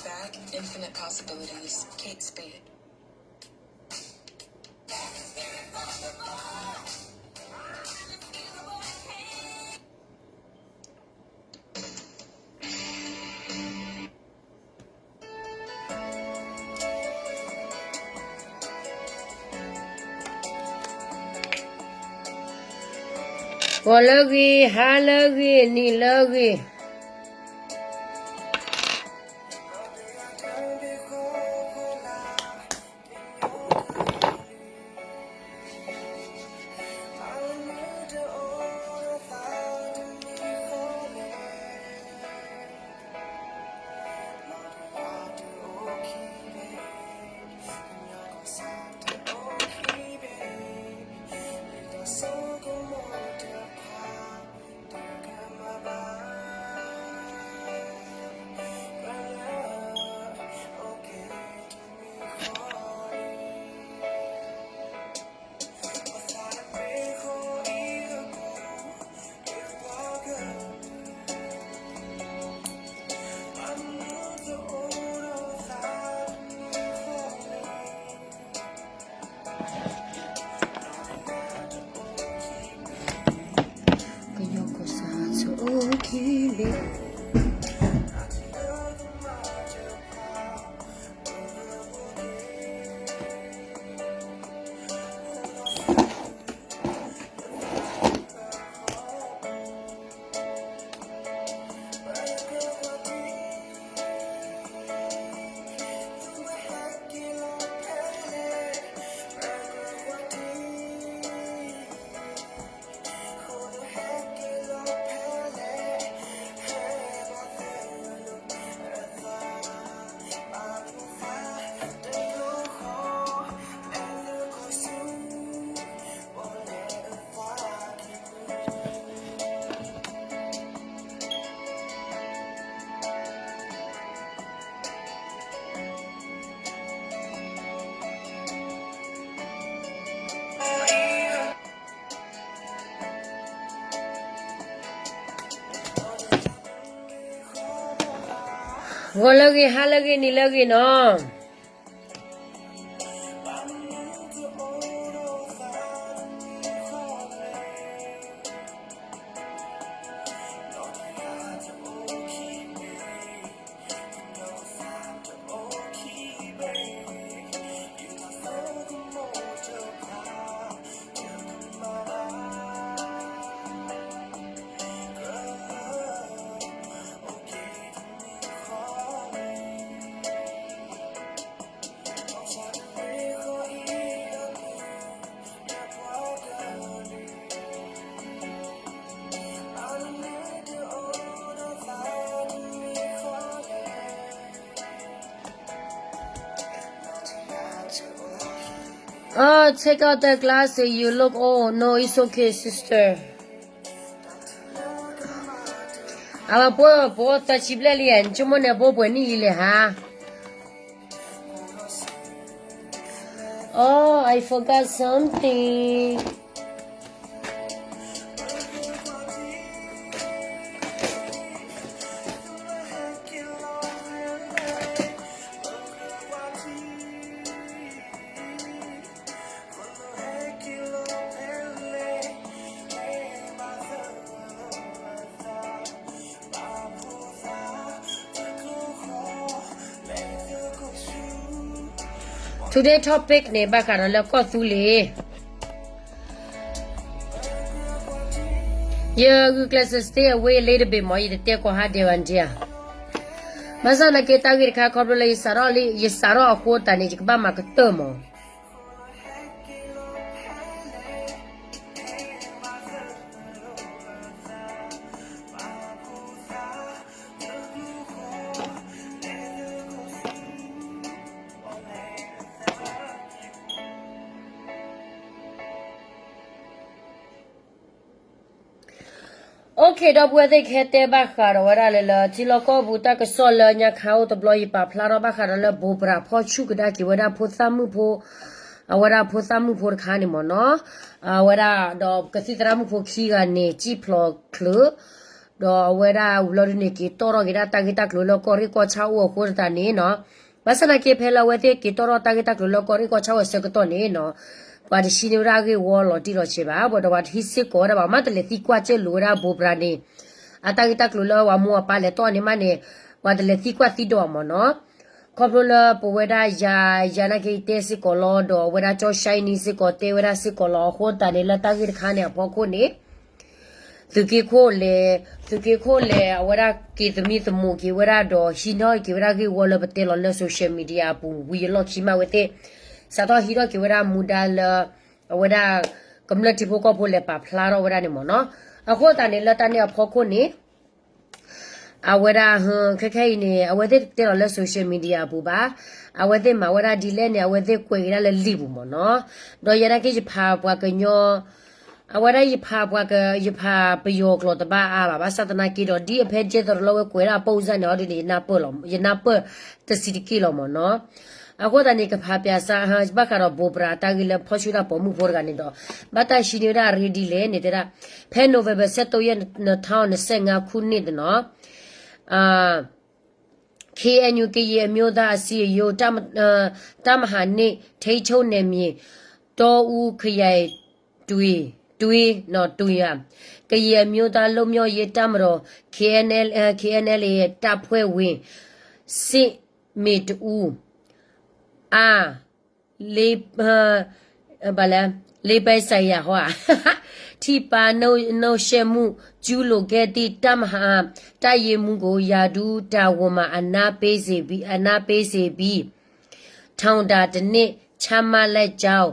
Bag, infinite possibilities. Kate Spade. ဂီၤလၢအဂ့ၤ, ဟါလၢအဂ့ၤ, နံၤလၢအဂ့ၤ. ကညီကီၢ်စဲၣ်ဟးဆိအိၣ်ခံဘ့ၣ်. ဂီၤလၢအဂ့ၤ, ဟါလၢအဂ့ၤ, နံၤလၢအဂ့ၤနီၤ. Oh, take out the glasses. You look old. No, it's okay, sister. အဝဲပအိၣ်ပအိၣ်သၢဆံဘျဲၣ်လံ, နဆိကမိၣ်န့ၣ်ပအိၣ်ပှဲၤနံၣ်လံလဲၣ်ဟါ. Oh, I forgot something. Today topic န့ၣ် ဘၣ်ဃးဒီးလၢကီၢ်သူလ့ၤ. ယဂုာ်ကျဲးစၢး stay away a little bit မး, ယတတဲကီးဟးဒဲးဘၣ်ဒံးဧါ. ဘၣ်ဆၣ်သနာ်က့ တၢ်ဂ့ၢ်တခါ ခီဖျိလၢယစးထီၣ်လံ, ယစးထီၣ်အဃိသတးန့ၣ် ယကဘၣ်မၤကတၢၢ်မး. Okay, ဒီပုၢ်ဝဲၢ်သ့ၣ်, ကဟဲတဲဘၣ်ဃးဒီးဝဲဒၣ်လၢ လၢထံလီၢ်ကီၢ်ပူၤတၢ်ကစီၣ်လၢညါခါအိၣ်တဘျီ ယပာ်ဖျါထီၣ်ဘၣ်ဃးဒီးလၢ ဘိးပြးဖီၣ်ဆူၣ်ကဒါက့ၤဝဲဒၣ်ဖိသၣ်မုၣ်ဖိ, အဝဲဒၣ်ဖိသၣ်မုၣ်ဖိတခါန့ၣ်မ့ၢ်နီၤ, အဝဲဒၣ်ဒီးကသံၣ်သရၣ်မုၣ်ဖိခံဂၤန့ၣ် စံၣ်ဖျိးချုး ဒီးအဝဲဒၣ်ဝံၤလီၤဒုန့ၣ် က့ၤတီၣ်ထီၣ်က့ၤဒၣ်တၢ်ဂ့ၢ်တၢ်ကျိၤလၢကီၢ်ရ့ၣ်ကီၢ်ဆၣ်အိၣ်အဃိသတးန့ၣ်နီၤ, ဘၣ်ဆၣ်သနာ်က့ ဖဲလၢအဝဲသ့ၣ်က့ၤတီၣ်ထီၣ်တၢ်ဂ့ၢ်တၢ်ကျိၤလၢကီၢ်ရ့ၣ်ကီၢ်ဆၣ်အိၣ်အဆၢကတီၢ်န့ၣ်နီၤ, ပှၤတဟံးန့ၢ်ဝဲဒၣ်ဂ့ၢ်ဝီလီၤတံၢ်လီၤဆဲးဘၣ်, ဒီးပှၤတဟံးစ့ၢ်ကီးဝဲဒၣ်ဘၣ်, မ့ၢ်တလဲၤသံကွၢ်စၢၢ်လိာ်ဝဲဒၣ်ဘိးဘြၤန့ၣ် အတၢ်ဂ့ၢ်တၢ်ကျိၤလၢပှၤမိၢ်ပှၤပၢ်လဲၤတီၣ်န့ၣ်မးန့ၣ်, ပှၤတလဲၤသံကွၢ်သံဒိးအမ့ၢ်နီၤ. ခီဖျိလၢပဝဲဒၣ်ယၤ ယၤနာ်က့တဲစ့ၢ်ကီးလီၤ, ဒီးအဝဲဒၣ်ကၠီၣ်ၡဲနံၤစ့ၢ်ကီးတဲဝဲဒၣ်စ့ၢ်ကီးလီၤ, အဃိသတးန့ၣ် လၢတၢ်ဂ့ၢ်တခါန့ၣ်အဖီခိၣ်န့ၣ် သုးက့ခိၣ်လဲၤ, သုးက့ခိၣ်လဲၤ အဝဲဒၣ်က့ၤသမံသမိးက့ၤဝဲဒၣ်ဒီး ဟံးထီၣ်က့ၤဝဲဒၣ်ဂ့ၢ်ဝီလၢပတဲလီၤလၢ social media အပူၤ ဝံၤအလီၢ်ခံမးဝဲသ့ၣ် စးထီၣ်ဟံးထီၣ်က့ၤဝဲဒၣ်မူဒါလၢ အဝဲဒၣ် ကမျၢၢ်ထံဖိကီၢ်ဖိလဲၤပာ်ဖျါထီၣ်ဝဲဒၣ်န့ၣ်မ့ၢ်နီၤ. အဃိသတးန့ၣ် လၢတၢ်န့ၣ်အဖီခိၣ်န့ၣ် အဝဲဒၣ် ခဲခဲအံၤန့ၣ် အဝဲသ့ၣ်တဲလီၤလၢ social media အပူၤဘၣ်, အဝဲသ့ၣ်မၤဝဲဒၣ်ဒ်လဲၣ်န့ၣ် အဝဲသ့ၣ်ကွဲးက့ၤဒၣ်လၢလံာ်ပူၤမ့ၢ်နီၤ. ဒီးယနာ်က့ယဖးပှၤကညီ အဝဲဒၣ်ယဖးပှၤက ယဖးပယီၤကျိာ်တဘၣ်အါဘၣ်, ဘၣ်ဆၣ်သနာ်က့ဒီး ဒ်အဖဲကဲသိးဒီးလၢဝဲကွဲးဒၣ်အပိၢ်စၢ်န့ၣ် အီၤဒ်န့ၣ် ယနၢ်ပၢၢ်တဆံးတက့ၢ်လီၤမ့ၢ်နီၤ. အဃိသတးန့ၣ် ကဖးပၠးစး ဘၣ်ဃးဒီးဘိးဘြၤအတၢ်ဂ့ၢ်လၢ ဖီၣ်ဆူၣ်ဒၣ်ပိာ်မုၣ်ဖိတဂၤန့ၣ်ဒီး ဘၣ်တၢ်ဟံးန့ၢ်ဝဲဒၣ်အရ့ဒ်လဲၣ်န့ၣ် တဲဒၣ် ဖဲ November ဆယ့်သုံးရက် နှစ်ထောင်နှစ်ဆယ့်ငါးခုနှစ်န့ၣ်နီၤ KNU ကရင်အမျိုးသားအစည်းအရုံး တပ်မဟာနှစ် ထိန်းချုပ်နယ်မြေ တောဦးခရိုင် တွီ, တွီ, တွီ, ကရင်အမျိုးသားလွတ်မြောက်ရေးတပ်မတော် KNL, KNLA တပ်ဖွဲ့ဝင် စစ်မက်တစ်ဦး အား လေး, ဘာလဲ, လေးဘိုင်းဆိုင်ရာဟော, ထိပါးနှောင့်ယှက်မှု ကျူးလွန်ခဲ့သည့် တပ်မဟာ တပ်ရင်းမှူးကို ရာထူးတာဝန်မှ အနားပေးစေပြီး, အနားပေးစေပြီး ထောင်ဒဏ်တစ်နှစ် ချမှတ်လိုက်ကြောင်း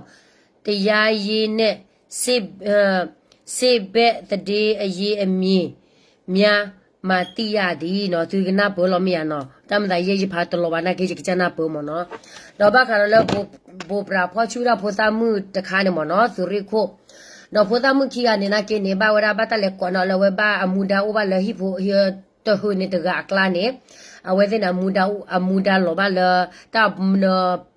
တရားရေးနဲ့ စစ်, စစ်ဘက်သတင်းအရင်းအမြစ်များမှ သိရသည်နီၤ. သုကနၢ်ပၢၢ်လီၤမ့ၢ်ဧါနီၤ, တၢ်မၤသးယဲယဖးတလီၤဘၣ်နာ်က့ ယကစၢ်နၢ်ပၢၢ်မ့ၢ်နီၤ. ဒီးဘၣ်ဃးဒီးလၢ ဘိးဘြၤဖီၣ်ဆူၣ်ဒၣ်ဖိသၣ်မုၣ်တခါန့ၣ်မ့ၢ်နီၤ, သုးရ့ၣ်ခိၣ်, ဒီးဖိသၣ်မုၣ်ခံဂၤန့ၣ်နာ်က့န့ၣ် ဘၣ်ဝဲဒၣ်ဘၣ်တၢ်လဲၤကိးန့ၣ်လၢအဝဲဘၣ်အမူဒါအိၣ်ဘၣ်လၢဟံၣ်ဖိ တဟုးန့ၣ်တဂၤအကျါန့ၣ်, အဝဲသ့ၣ်န့ၣ် အမူဒါလီၤဘၣ်လၢ တၢ်န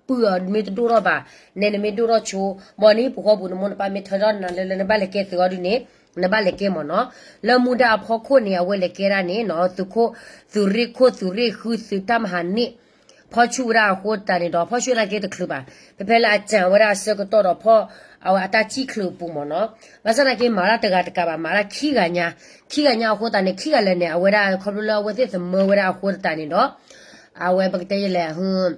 ပုၢ်အမ့ၢ်တဒိၣ်ထီၣ်ဘၣ်, နဲနမ့ၢ်ဒိၣ်ထီၣ်ဆိ, ဘၣ်နဟံၣ်ပူၤဃီပူၤ နမိၢ်နပၢ်မ့ၢ်ထၢထီၣ်နၤလၢလၢနဘၣ်လဲၤကဲသုးအီၤဒ်န့ၣ်, နဘၣ်လဲၤကဲမ့ၢ်နီၤ. လၢမူဒါအဖီခိၣ်န့ၣ် အဝဲလဲၤကဲဒၣ်န့ၣ်နီၤ, သုးခိၣ်, သုးရ့ၣ်ခိၣ် သုးရ့ၣ်ဃု သုးတၢ်မၤဟးန့ၣ် ဖီၣ်ဆူၣ်ဝဲဒၣ်အဃိသတးန့ၣ်ဒီး ဖီၣ်ဆူၣ်နာ်က့တချုးဘၣ်, ဖဲဖဲလၢအစၢၤဝဲဒၣ်အဆၢကတီၢ်ဒီးဖီၣ်, အဝဲအတၢ်စံၣ်ချုးအပူၤမ့ၢ်နီၤ, ဘၣ်ဆၣ်နာ်က့မၤဒၣ်တဂၤတကးဘၣ် မၤဒၣ်ခံဂၤညါ, ခံဂၤညါအဃိသတးန့ၣ် ခံဂၤလၢာ်န့ၣ် အဝဲဒၣ်ခီဖျိလၢအဝဲသ့ၣ်သမၢဝဲဒၣ်အဃိသတးန့ၣ်ဒီး အဝဲပကတဲလဲၣ်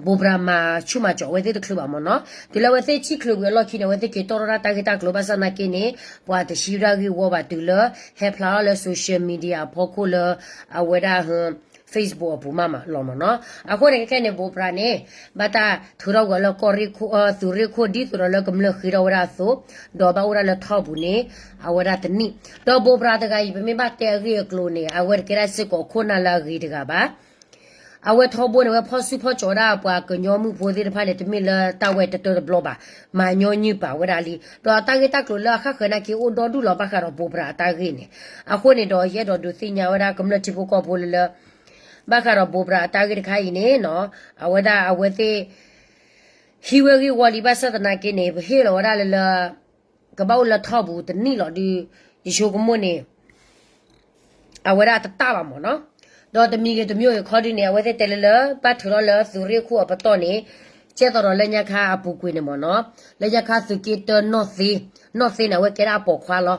ဘိးဘြၤမၤဆူၣ်မၤစီၤအဝဲသ့ၣ်တချုးဘၣ်မ့ၢ်နီၤ, တုၤလၢအဝဲသ့ၣ်စံၣ်ချုးဝံၤအလီၢ်ခံန့ၣ် အဝဲသ့ၣ်က့ၤတီၣ်ထီၣ်ဒၣ်တၢ်ဂ့ၢ်တၢ်ကျိၤဘၣ်ဆၣ်သနာ်က့န့ၣ် ပှၤတဟံးဝဲဒၣ်ဂ့ၢ်ဝီဘၣ်တုၤလၢ ဟဲဖျါထီၣ်လၢ social media အဖီခိၣ်လၢ အဝဲဒၣ် Facebook အပူၤမးလီၤမ့ၢ်နီၤ, အဃိန့ၣ်ခဲခဲန့ၣ် ဘိးဘြၤန့ၣ် ဘၣ်တၢ်ထုးထီၣ်ကွံာ်အီၤလၢကီၢ်ရ့ၣ်ခိၣ်, သုးရ့ၣ်ခိၣ် ဒ်သိးဒီးလၢကမျၢၢ်ဃ့ထီၣ်ဝဲဒၣ်အသိး, ဒီးဘၣ်အိၣ်ဒၣ်လၢထီၣ်ပူၤန့ၣ် အဝဲဒၣ်တနံၣ်, ဒီးဘိးဘြၤတဂၤအံၤ ပမ့ၢ်ဘၣ်တဲအဂ့ၢ်အကျိၤန့ၣ် အဝဲတကဲဒၣ်စ့ၢ်ကီးခိၣ်နၢ်လၢအဂ့ၤတဂၤဘၣ် အဝဲထီဘိန့ၣ် အဝဲဖီၣ်စုဖီၣ်ကၠီၤဝဲဒၣ်ပှၤကညီမုၣ်ဖိသ့ၣ်တဖၣ်န့ၣ် တမ့ၢ်လၢတၢ်ဝဲတတၢတဘျီဘၣ်, မၤညီနုၢ်ပာ်ဝဲဒၣ်လံ, ဒီးအတၢ်ဂ့ၢ်တၢ်ကျိၤလၢအဃၣ်ဃၢၤနာ်က့အိၣ်ဒီဒူၣ်လီၤ ဘၣ်ဃးဒီးဘိးဘြၤအတၢ်ဂ့ၢ်န့ၣ်, အဃိန့ၣ်ဒီးယအဲၣ်ဒိးဒုးသ့ၣ်ညါဝဲဒၣ်ကမျၢၢ်ထံဖိကီၢ်ဖိလၢလၢ ဘၣ်ဃးဒီးဘိးဘြၤအတၢ်ဂ့ၢ်တခါအံၤန့ၣ်နီၤ, အဝဲဒၣ်အဝဲသ့ၣ် ဟံးဝဲဂ့ၢ်ဝီလံဘၣ်ဆၣ်သနာ်က့န့ၣ် ပဟ့ၣ်လီၤဝဲဒၣ်လၢလၢ ကဘၣ်အိၣ်လၢထီၣ်ပူၤတနံၣ်လီၤဒုး ယဆိကမိၣ်န့ၣ် အဝဲဒၣ်တတၢ်ဘၣ်မ့ၢ်နီၤ, ဒီးတမံၤဂ့ၤတမံၤဂ့ၤခီဒုးန့ၣ် အဝဲသ့ၣ်တဲလၢလၢ ဘၣ်ထုးထီၣ်လၢသုးရ့ၣ်ခိၣ်အပတီၢ်န့ၣ် ကဲသိးဒီးလၢညါခါအပူၤကွံာ်န့ၣ်မ့ၢ်နီၤ, လၢညါခါသုးက့တၢနီၢ်သ့, နီၢ်သ့န့ၣ် အဝဲကဲဒၣ်အပိာ်ခွါလီၤ,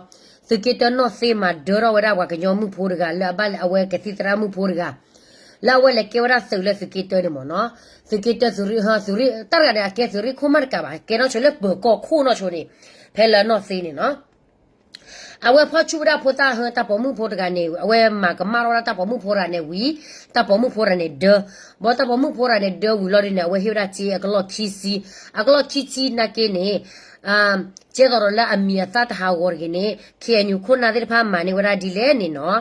သုးက့တၢနီၢ်သ့မၤဒၢထီၣ်ဝဲဒၣ်ပှၤကညီမုၣ်ဖိတဂၤ လၢအဘၣ်လဲၤအဝဲကသံၣ်သရၣ်မုၣ်ဖိတဂၤ လၢအဝဲလဲၤကဲဝဲဒၣ်သုးလၢသုးက့တၢန့ၣ်မ့ၢ်နီၤ, သုးက့တၢသုးရ့ၣ်, သုးရ့ၣ် တၢ်တဂၤန့ၣ် အကဲသုးရ့ၣ်ခိၣ်မးတကးဘၣ် ကဲထီၣ်ဆိလၢပၢၤကီၢ်ခိၣ်နီၢ်ဆိန့ၣ်, ဖဲလၢနီၢ်သ့န့ၣ်နီၤ အဝဲဖီၣ်ဆူၣ်ဝဲဒၣ်ဖိသၣ်ဟၢ တၢ်ပိာ်မုၣ်ဖိတဂၤန့ၣ် အဝဲမၤကမၣ်ထီၣ်ဝဲဒၣ်တၢ်ပိာ်မုၣ်ဖိတဂၤန့ၣ်ဝံၤ, တၢ်ပိာ်မုၣ်ဖိတဂၤန့ၣ်ဒၢ, ဘၣ်တၢ်ပိာ်မုၣ်ဖိတဂၤန့ၣ်ဒၢဝံၤလီၤဒုးန့ၣ် အဝဲဟ့ၣ်ဝဲဒၣ်စ့အကလီၢ်ခံဆံ, အကလီၢ်ခံဆံနာ်က့န့ၣ် ကဲသိးဒီးလၢအမံၤအသၣ်တဟးဂီၤတဂ့ၤန့ၣ် ခ့ၣ်အဲၣ်ယူၣ်ခိၣ်နၢ်သ့ၣ်တဖၣ် မၤန့ၢ်ဝဲဒၣ်ဒ်လဲၣ်န့ၣ်နီၤ,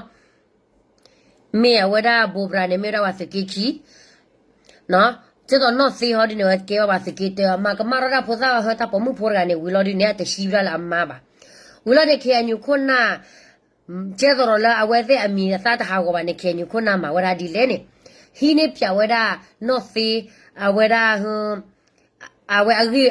မ့ၢ်အဝဲဒၣ်ဘိးဘြၤန့ၣ် မ့ၢ်ဝဲဒၣ်ပှၤသုးက့ခံ, ကဲသိးနီၢ်သ့ဟီဒ်န့ၣ် အဝဲကဲဝဲပှၤသုးက့တၢ မၤကမၣ်ထီၣ်ဒၣ်ဖိသၣ်ဟၢတၢ်ပိာ်မုၣ်ဖိတဂၤန့ၣ်ဝံၤလီၤဒုးန့ၣ် အတဟံးဝဲဒၣ်လၢအမါဘၣ်. ဝံၤလီၤန့ၣ် ခ့ၣ်အဲၣ်ယူၣ်ခိၣ်နၢ် ကဲသိးဒီးလၢအဝဲသ့ၣ်အမံၤအသၣ်တဟးဂီၤဘၣ်န့ၣ် ခ့ၣ်အဲၣ်ယူၣ်ခိၣ်နၢ်မၤဝဲဒၣ်ဒ်လဲၣ်န့ၣ်, ဟံးန့ၢ်ပၠးဝဲဒၣ်နီၢ်သ့ အဝဲဒၣ် အဝဲအဂ့ၢ်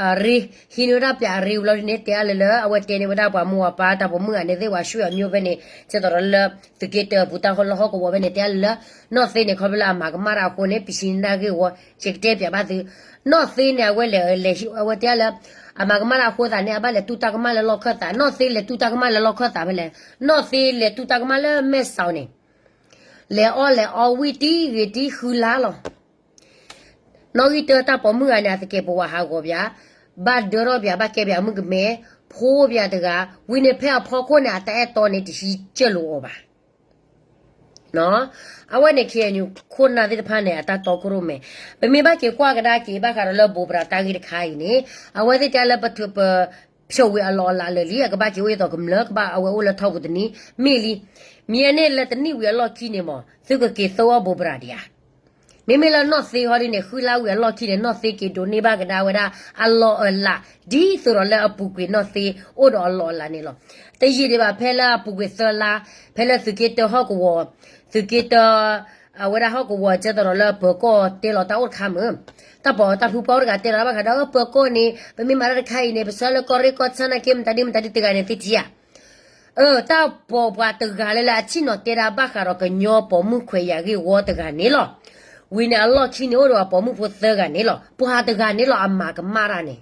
အရ့ ဟံးန့ၢ်ဝဲဒၣ်ပျးအရ့ဝံၤလီၤဒ်န့ၣ် တဲအါလၢလၢ အဝဲတဲန့ၢ်ဝဲဒၣ်ပှၤမိၢ်ပၢ်တၢ်ပိာ်မုၣ်ဂၤန့ၣ် သ့ၣ်ဝဲဆွံၣ်အမျိုးဖဲန့ၣ် ကဲသိးဒီးလၢ သုးက့တၢပူၤတၢ်ဃိလၢဟီၣ်ကဝီၤဖဲန့ၣ် တဲအါလၢလၢ နီၢ်သ့န့ၣ် ခီဖျိလၢအမၤကမၣ်တၢ်အဃိန့ၣ် ပစံးန့ၢ်ဒၣ်ဂ့ၢ်ဝီ ယကတဲပျးဘၣ်သု နီၢ်သ့န့ၣ် အဝဲလဲၤ အဝဲတဲအါလၢ အမၤကမၣ်တၢ်အဃိသတးန့ၣ် အဘၣ်လဲၤတူၢ်တၢ်ကမၣ်လၢလီၢ်ခၢၣ်သး နီၢ်သ့လဲၤတူၢ်တၢ်ကမၣ်လၢလီၢ်ခၢၣ်သးဖဲလဲၣ် နီၢ်သ့လဲၤတူၢ်တၢ်ကမၣ်လၢမဲၢ်စီၤန့ၣ် လဲၤအီၣ်လဲၤအီဝံၣ်တံၢ်ဂ့ၤတံၢ်ဃုလါလီၤ နီၣ်ဂံၢ်တၢတၢ်ပိာ်မုၣ်ဂၤန့ၣ် အသကဲးပဝးဟးဂီၤပၠး, ဘၣ်ဒၢထီၣ်ပၠး ဘၣ်ကဲပၠးမုၣ်ကမဲ, ဖိပၠးတဂၤ, ဝံၤန့ၣ်ဖဲအဖီခိၣ်န့ၣ် အတၢ်အဲၣ်တီန့ၣ် တဟံးကၢၢ်လိာ်အီၤဘၣ်. အဝဲန့ၣ် ခ့ၣ်အဲၣ်ယူၣ် ခိၣ်နၢ်သ့ၣ်တဖၣ်န့ၣ် အတၢ်တီခိၣ်ရိၣ်မဲာ်, ပမ့ၢ်ဘၣ်က့ၤကွၢ်ကဒါက့ၤ ဘၣ်ဃးဒီးလၢဘိးဘြၤတၢ်ဂ့ၢ်တခါအံၤန့ၣ်, အဝဲသ့ၣ်တဲလၢပထုးပ ဖျိးဝံၤအလီၢ်အလၤလၢာ်လံ အကဘၣ်က့ၤအိၣ်ယသိးကမျၢၢ် ကဘၣ်အဝဲအိၣ်လၢထီပူၤတနံၤ မ့ၢ်လံ. မ့ၢ်အန့ၣ်လၢတနံၣ်ဝံၤအလီၢ်ခံန့ၣ်မး သုကက့ၤသၢအီၣ်ဘိးဘြၤဒံးဧါ. မ့မ့ၢ်လၢနီၢ်သ့ဟီဒ်န့ၣ် ဃုလါဝံၤအလီၢ်ခံန့ၣ် နီၢ်သ့က့ၤဒိးန့ၢ်ဘၣ်ကဒါဝဲဒၣ် အလီၢ်အလၤ ဒ်သိးဒီးလၢအပူၤကွံာ်နီၢ်သ့အိၣ်ဒီးအလီၢ်အလၤန့ၣ်လီၤ. တယံာ်ဒံးဘၣ်ဖဲလၢအပူၤကွံာ်သၢလါ, ဖဲလၢသုးက့တၢဟီၣ်ကဝီၤ, သုးက့တၢ အဝဲဒၣ်ဟီၣ်ကဝီၤကဲသိးဒီးလၢပၢၤကီၢ်တဲလီၤတၢ်အိၣ်တခါမုၢ်, တၢ်ပီးတၢ်ဖုပှၢ်အိၣ်တဂၤတဲလီၤတၢ်ဘၣ်ဃးဒီး ပၢၤကီၢ်န့ၣ် ပမ့ၢ်မၤတၢ်တခါအံၤန့ၣ် ပဆၢလၢကီၢ်ရ့ၣ်ကီၢ်ဆၣ်နာ်က့ မတၤဒ်မတၤဒ်တဂၤန့ၣ် သုထံၣ်ဧါ. အၢ တၢ်ပိာ်ပှၤတဂၤလၢလၢအဆ့ၣ်နီၤတဲဒၣ်ဘၣ်ဃးဒီးကညီပိာ်မုၣ်ခွဲးယာ်ဂ့ၢ်ဝီတဂၤန့ၣ်လီၤ. ဝံၤန့ၣ်အလီၢ်ခံန့ၣ်အိၣ်ဒီးအပိာ်မုၣ်ဖိသၢဂၤန့ၣ်လီၤ. ပှၤတဂၤန့ၣ်လီၤအမၤကမၣ်တၢ်န့ၣ်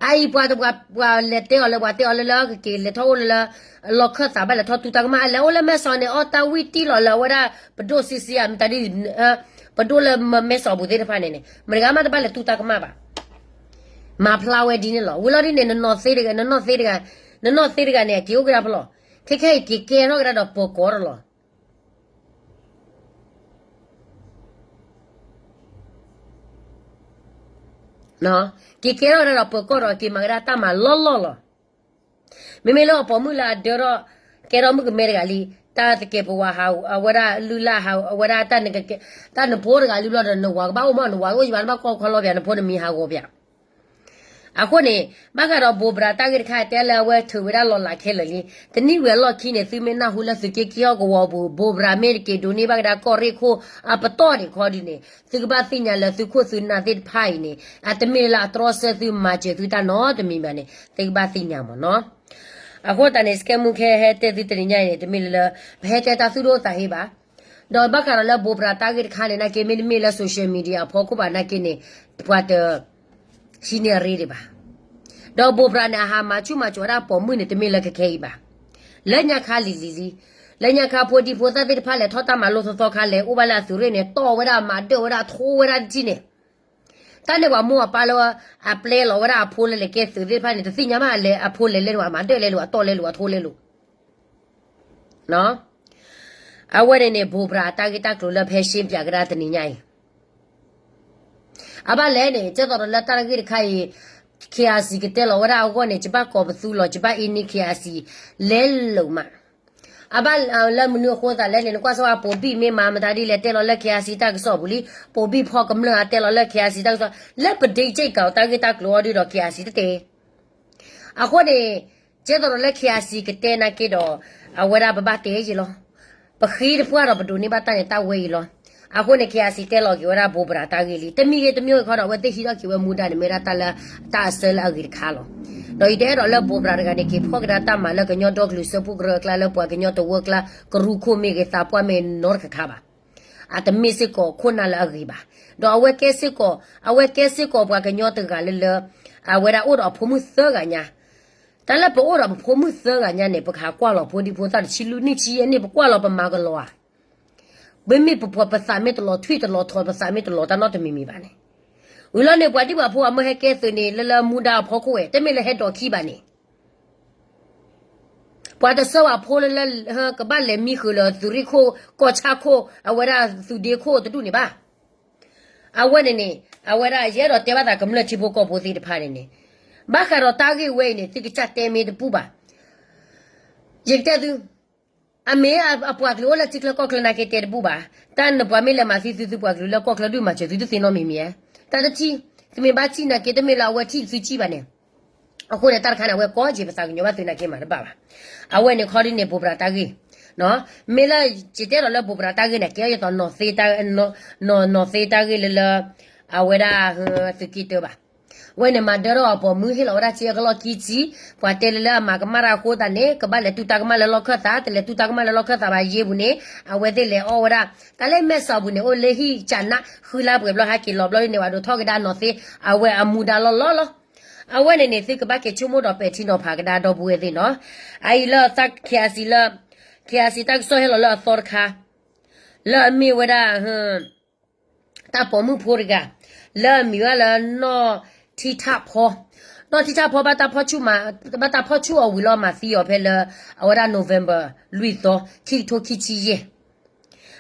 အအံၤပှၤတပှၤ ပှၤလဲၤတဲအီၤလၢ ပှၤတဲအီၤလၢလၢကက့ၤလဲၤထီၣ်အိၣ်လၢလၢ လီၢ်ခၢၣ်သးဘၣ်လဲၤထီၣ်တူၢ်တၢ်ကမၣ် အလဲၤအိၣ်လၢမဲၢ်စီၤန့ၣ် အီၣ်တၢ်ဝံၣ်တံၢ်လီၤလၢအဝဲဒၣ် ပဒိၣ်စံစံဧါ မတၤဒ် ပဒိၣ်လၢမဲၢ်စီၤပူၤသ့ၣ်တဖၣ်န့ၣ်န့ၣ် မတဂၤမးတဘၣ်လဲၤတူၢ်တၢ်ကမၣ်ဘၣ်. မၤဖျါဝဲဒ်န့ၣ်လီၤ. ဝံၤလီၤဒ်န့ၣ် နနီၢ်သ့တဂၤ နနီၢ်သ့တဂၤ နနီၢ်သ့တဂၤန့ၣ် အက့ၤအိၣ်ကဒါဖဲလီၤ. ခဲခဲအံၤက့ၤကဲထီၣ်ကဒါဒီးပၢၤကီၢ်တလီၤ. က့ၤကဲထီၣ်ကဒါဒီးပၢၤကီၢ်ဒီး က့ၤမၤကဒါတၢ်မၤလီၢ်လီၢ်လီၤ. မ့မ့ၢ်လၢအပိာ်မုၣ်လၢအဒၢထီၣ် ကဲထီၣ်မုၣ်ကမဲတဂၤလံ, တၢ်သကဲးပဝးဟး အဝဲဒၣ်လုၢ်လၢ်ဟး အဝဲဒၣ်တၢ်နကဲ တၢ်နဖိတဂၤလုၢ်ဘျီဒီး နဝၤကဘၣ်အိၣ်မး နဝၤကအိၣ်ယဘၣ် နဘၣ်ကွၢ်ခွါလီၤပၠး နဖိနမံၤဟးဂီၤပၠး. အဃိန့ၣ် ဘၣ်ဃးဒီးဘိးဘြၤတၢ်ဂ့ၢ်တခါ တဲလၢအဝဲထုးဝဲဒၣ်လီၤလးခဲလၢာ်လံ. တနံၣ်ဝံၤအလီၢ်ခံန့ၣ် သုမ့ၢ်နၢ်ဟူလၢသုးက့ခံဟီၣ်ကဝီၤပူၤ ဘိးဘြၤမ့ၢ်တက့ၤဒိးန့ၢ်ဘၣ်ကဒါကီၢ်ရ့ၣ်ခိၣ်အပတီၢ်န့ၣ်ခီဒ်န့ၣ် သုကဘၣ်သ့ၣ်ညါလၢသုခိၣ်သုနၢ်သ့ၣ်တဖၣ်အံၤန့ၣ် အတမ့ၢ်လၢအတြီဆၢသုမၤစၢၤသုတၢ်နီတမံၤဘၣ်န့ၣ် သုကဘၣ်သ့ၣ်ညါမ့ၢ်နီၤ. အဃိသတးန့ၣ် စကဲမူခဲဟဲတဲသုတနံၤညါအံၤန့ၣ် တမ့ၢ်လၢလၢ ပဟဲတဲတၢ်သူၣ်ဒိၣ်သးဟ့ဘၣ်. ဒီးဘၣ်ဃးဒီးလၢဘိးဘြၤတၢ်ဂ့ၢ်တခါန့ၣ် နာ်က့မ့တမ့ၢ်လၢ social media အဖီခိၣ်ဘၣ်နာ်က့န့ၣ် ပှၤတ ဟံးန့ၢ်အရ့ဒံးဘၣ်. ဒီးဘိးဘြၤန့ၣ် အဟးမၤဆူၣ်မၤစိးဝဲဒၣ်ပိာ်မုၣ်န့ၣ် တမ့ၢ်လၢခဲခဲအံၤဘၣ်. လၢညါခါလံၤလံၤလံ, လၢညါခါဖိဒံဖိသၣ်သ့ၣ်တဖၣ်လဲၤထီၣ်တၢ်မၤလိသီသီခါလဲၤအိၣ်ဘၣ်လၢအသုးရ့ၣ်န့ၣ် တီၢ်ဝဲဒၣ်မၤဒၢၣ်ဝဲဒၣ်ထိဝဲဒၣ်တထံၣ်န့ၣ် တၢ်န့ၣ်ပှၤမိၢ်အပၢ်လၢ အပျဲလီၤဝဲဒၣ်အဖိလၢလဲၤကဲသုးသ့ၣ်တဖၣ်န့ၣ် တသ့ၣ်ညါဘၣ်လၢအဖိလဲၤလဲၤလိာ် အမၤဒၢၣ်လဲၤလိာ် အတီၢ်လဲၤလိာ် အထိလဲၤလိာ် အဝဲန့ၣ်န့ၣ် ဘိးဘြၤအတၢ်ဂ့ၢ်တၢ်ကျိၤလၢဖဲရှ့ပၠးကဒါတနံၤညါအံၤ အဘၣ်လဲၣ်န့ၣ် ကဲသိးဒီးလၢတၢ်ဂ့ၢ်တခါအံၤ KIC ကတဲလီၤဝဲဒၣ်အဂီၢ်န့ၣ် ယဘၣ်ကိးပသူလီၤ ယဘၣ်အ့န့ၢ် KIC လဲၤလိာ်မး. အဘၣ်လၢမနုၤအဃိသတးလဲၣ်န့ၣ် နကွၢ်စၢ်ဝဲ ပိာ်ဘံၣ်မ့ၢ်မၤမတၤဒ်လဲၣ် တဲလီၤလၢ KIC တၢ်ကစီၣ်ပူၤလံ, ပိာ်ဘံၣ်ဖီကမျၢၢ်အတဲလီၤလၢ KIC တၢ်ကစီၣ် လၢပဒ့ကၠဲၣ်ကၤတၢ်ဂ့ၢ်တၢ်ကျိၤအီၤဒ်ဒီး KIC တတဲ အဃိန့ၣ် ကဲသိးဒီးလၢ KIC ကတဲနာ်က့ဒီး အဝဲဒၣ်ပဘၣ်တဲယံာ်လီၤ. ပဃ့တပှၢ်ဒီးပဒိးန့ၢ်ဘၣ်တၢ်န့ၣ် တၢ်ဝဲအံၤလီၤ. အဃိန့ၣ် KIC တဲလီၤက့ၤဝဲဒၣ်ဘိးဘြၤတၢ်ဂ့ၢ်လံ. တမံၤဂ့ၤတမံၤဂ့ၤခီဒီး အဝဲသ့ၣ်ဟံးထီၣ်က့ၤဝဲမူဒါန့ၣ် မ့ၢ်ဝဲဒၣ်တၢ်လၢ တၢ်အဆၢလၢအဂ့ၤတခါလီၤ. ဒီးယတအဲၣ်ဒိးလၢဘိးဘြၤတဂၤန့ၣ် က့ၤဖီၣ်ကဒါတၢ်မၤလၢကညီဒီကလုာ်စၢဖှိၣ်ကရၢအကျါ လၢပှၤကညီတဝၢကျါ ကရူၢ်ခိၣ်မ့ၢ်ဂ့ၤ သးပှၢ်မ့ၢ်နီတခါခါဘၣ်. အတမ့ၢ်စ့ၢ်ကီးခိၣ်နၢ်လၢအဂ့ၤဘၣ်. ဒီးအဝဲကဲစ့ၢ်ကီး အဝဲကဲစ့ၢ်ကီးပှၤကညီတဂၤလၢလၢ အဝဲဒၣ်အိၣ်ဒီးအဖိမုၣ်သၢဂၤညါ. တၢ်လၢပအိၣ်ဒီးပဖိမုၣ်သၢဂၤညါန့ၣ် ပကဟးကွၢ်လီၤဖိဒံဖိသၣ်တဆံလွံၢ်နံၣ်ဆံယဲၢ်နံၣ် ပကွၢ်လီၤပမၤကလီၤဧါ. မ့မ့ၢ်ပပှၤပသးမ့ၢ်တလီၤထွံၣ်တလီၤထီၣ် ပသးမ့ၢ်တလီၤတၢ်နီတမံၤမံၤဘၣ်န့ၣ်, ဝံၤလီၤန့ၣ် ပှၤဒံၣ်ပှၤဖိအမၢဟဲကဲသုးန့ၣ် လၢလၢမူဒါအဖီခိၣ်ဝဲ တမ့ၢ်လၢဟဲဒိးခံဘၣ်န့ၣ် ပှၤတဆှၢဝဲဖိလၢလၢ ကဘၣ်လဲၤမံဃုာ်လၢသုးရ့ၣ်ခိၣ် ကီၢ်ဆၣ်ခိၣ် အဝဲဒၣ်သုးဒ့ခိၣ်တဒူၣ်န့ၣ်ဘၣ်. အဝဲန့ၣ်န့ၣ် အဝဲဒၣ်ယအဲၣ်ဒိးတဲဘၣ်သးကမျၢၢ်ထံဖိကီၢ်ဖိသ့ၣ်တဖၣ်န့ၣ်န့ၣ်, ဘၣ်ဃးဒီးတၢ်ဂ့ၢ်ဝဲအံၤန့ၣ် သုကစၢ်တဲမ့ၢ်တဘူၣ်ဘၣ်. ယကတဲသု အမ့ၢ်အပှၤကလုာ်အိၣ်လၢထံချၢကီၢ်ချၢနာ်က့တဲတဘူၣ်ဘၣ်. တၢ်နပှၤမ့ၢ်လဲၤမၤသံသု သုပှၤကလုာ်လၢကီၢ်ချၢဒုးမၤစၢၤသုတသ့နီတမံၤမံၤဧါ. တၢ်တထံၣ် သုမ့ၢ်ဘၣ်ထံၣ်နာ်က့ တမ့ၢ်လၢအဝဲထံၣ်သုစံၣ်ဘၣ်န့ၣ် အဃိန့ၣ် တၢ်တခါန့ၣ် အဝဲကီက့ၤပသးကညီၤဘၣ်သုနာ်က့မၤတဘၣ်ဘၣ်. အဝဲန့ၣ်ခီဒ်န့ၣ် ဘိးဘြၤတၢ်ဂ့ၢ်, မ့ၢ်လၢယတဲဒီးလၢဘိးဘြၤတၢ်ဂ့ၢ်န့ၣ် ကဲယသိး နီၢ်သ့တၢ်ဂ့ၢ်လၢလၢ အဝဲဒၣ် သုးက့တၢဘၣ်. ဝဲန့ၣ်မၤဒၢထီၣ်အပိာ်မုၣ် ဟ့ၣ်လီၤဝဲဒၣ်စ့အကလီၢ်ခံဆံ, ပှၤတဲလၢလၢအမၤကမၣ်တၢ်အဃိသတးန့ၣ် ကဘၣ်လဲၤတူၢ်တၢ်ကမၣ်လၢလီၢ်ခၢၣ်သး, တလဲၤတူၢ်တၢ်ကမၣ်လၢလီၢ်ခၢၣ်သးဘၣ်ယ့ၢ်ပူၤန့ၣ် အဝဲသ့ၣ်လဲၤအီၣ်ဝဲဒၣ် တၢ်လၢမဲာ်စီၤပူၤန့ၣ် အိၣ်လၢဟံၣ်ကနး ဃုလါပှဲၤဘျီ ဟဲက့ၤလီၤဘျီန့ၣ် ဝဲဒိးထီၣ်ကဒါနီၢ်သ့ အဝဲအမူဒါလီၢ်လီၢ်လီၤ. အဝဲန့ၣ်န့ၣ် သုကဘၣ်က့ၤဆိကမိၣ်ဒီးပဲာ်ထံနီၤဖးကဒါဒီပုၢ်ဝဲၢ်သ့ၣ်နီၤ. အအံၤလၢ KIC လၢ KIC တၢ်ကစီၣ်ဟဲလီၤလၢအသီတခါ လၢအမ့ၢ်ဝဲဒၣ် တၢ်ပိာ်မုၣ်ဖိတဂၤ လၢအမံၤဝဲလၢနီၢ်ထံထၣ်ဖီ, နီၢ်ထံထၣ်ဖီ ဘၣ်တၢ်ဖီၣ်ဆူၣ်အီၤဝံၤလီၤ မၤသံအီၤဖဲလၢ အဝဲဒၣ် November လွံၢ်သီ ခံကထိခံဆံယဲၢ်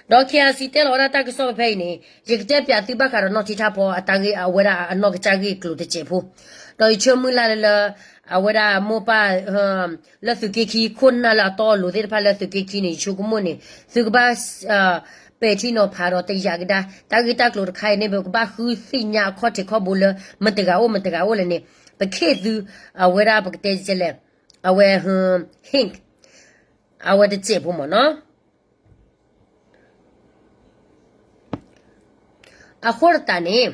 ဒီး KIC တဲလီၤဝဲဒၣ်တၢ်ကစီၣ်ဖဲအံၤန့ၣ် ယကတဲပၠးသုဘၣ်ဃးဒီးနီၢ်ထံထၣ်ဖီအတၢ်ဂ့ၢ် အဝဲဒၣ်အနီၢ်ကစၢ်ဂ့ၢ်အကျိၤတစဲးဖိ, ဒီးယဆၢမုၢ်လၢ်လၢလၢ အဝဲဒၣ်မိၢ်ပၢ် လၢသုးက့ခံ ခိၣ်နၢ်လၢအတီအလိၤသ့ၣ်တဖၣ်လၢသုးက့ခံန့ၣ် ယဆိကမိၣ်န့ၣ် သုကဘၣ် ပဲာ်ထံနီၤဖးဒီးတယာ်ကဒါ တၢ်ဂ့ၢ်တၢ်ကျိၤတခါအံၤန့ၣ် ပကဘၣ်ဃုသ့ၣ်ညါအခီၣ်ထံးခီၣ်ဘိလၢ မတဂၤအိၣ်မတဂၤအိၣ်လဲၣ်န့ၣ် ပခ့ၣ်သု အဝဲဒၣ်ပကတဲလဲၣ် အဝဲ hint အဝဲတစဲးဖိမ့ၢ်နီၤ. အဃိသတးန့ၣ်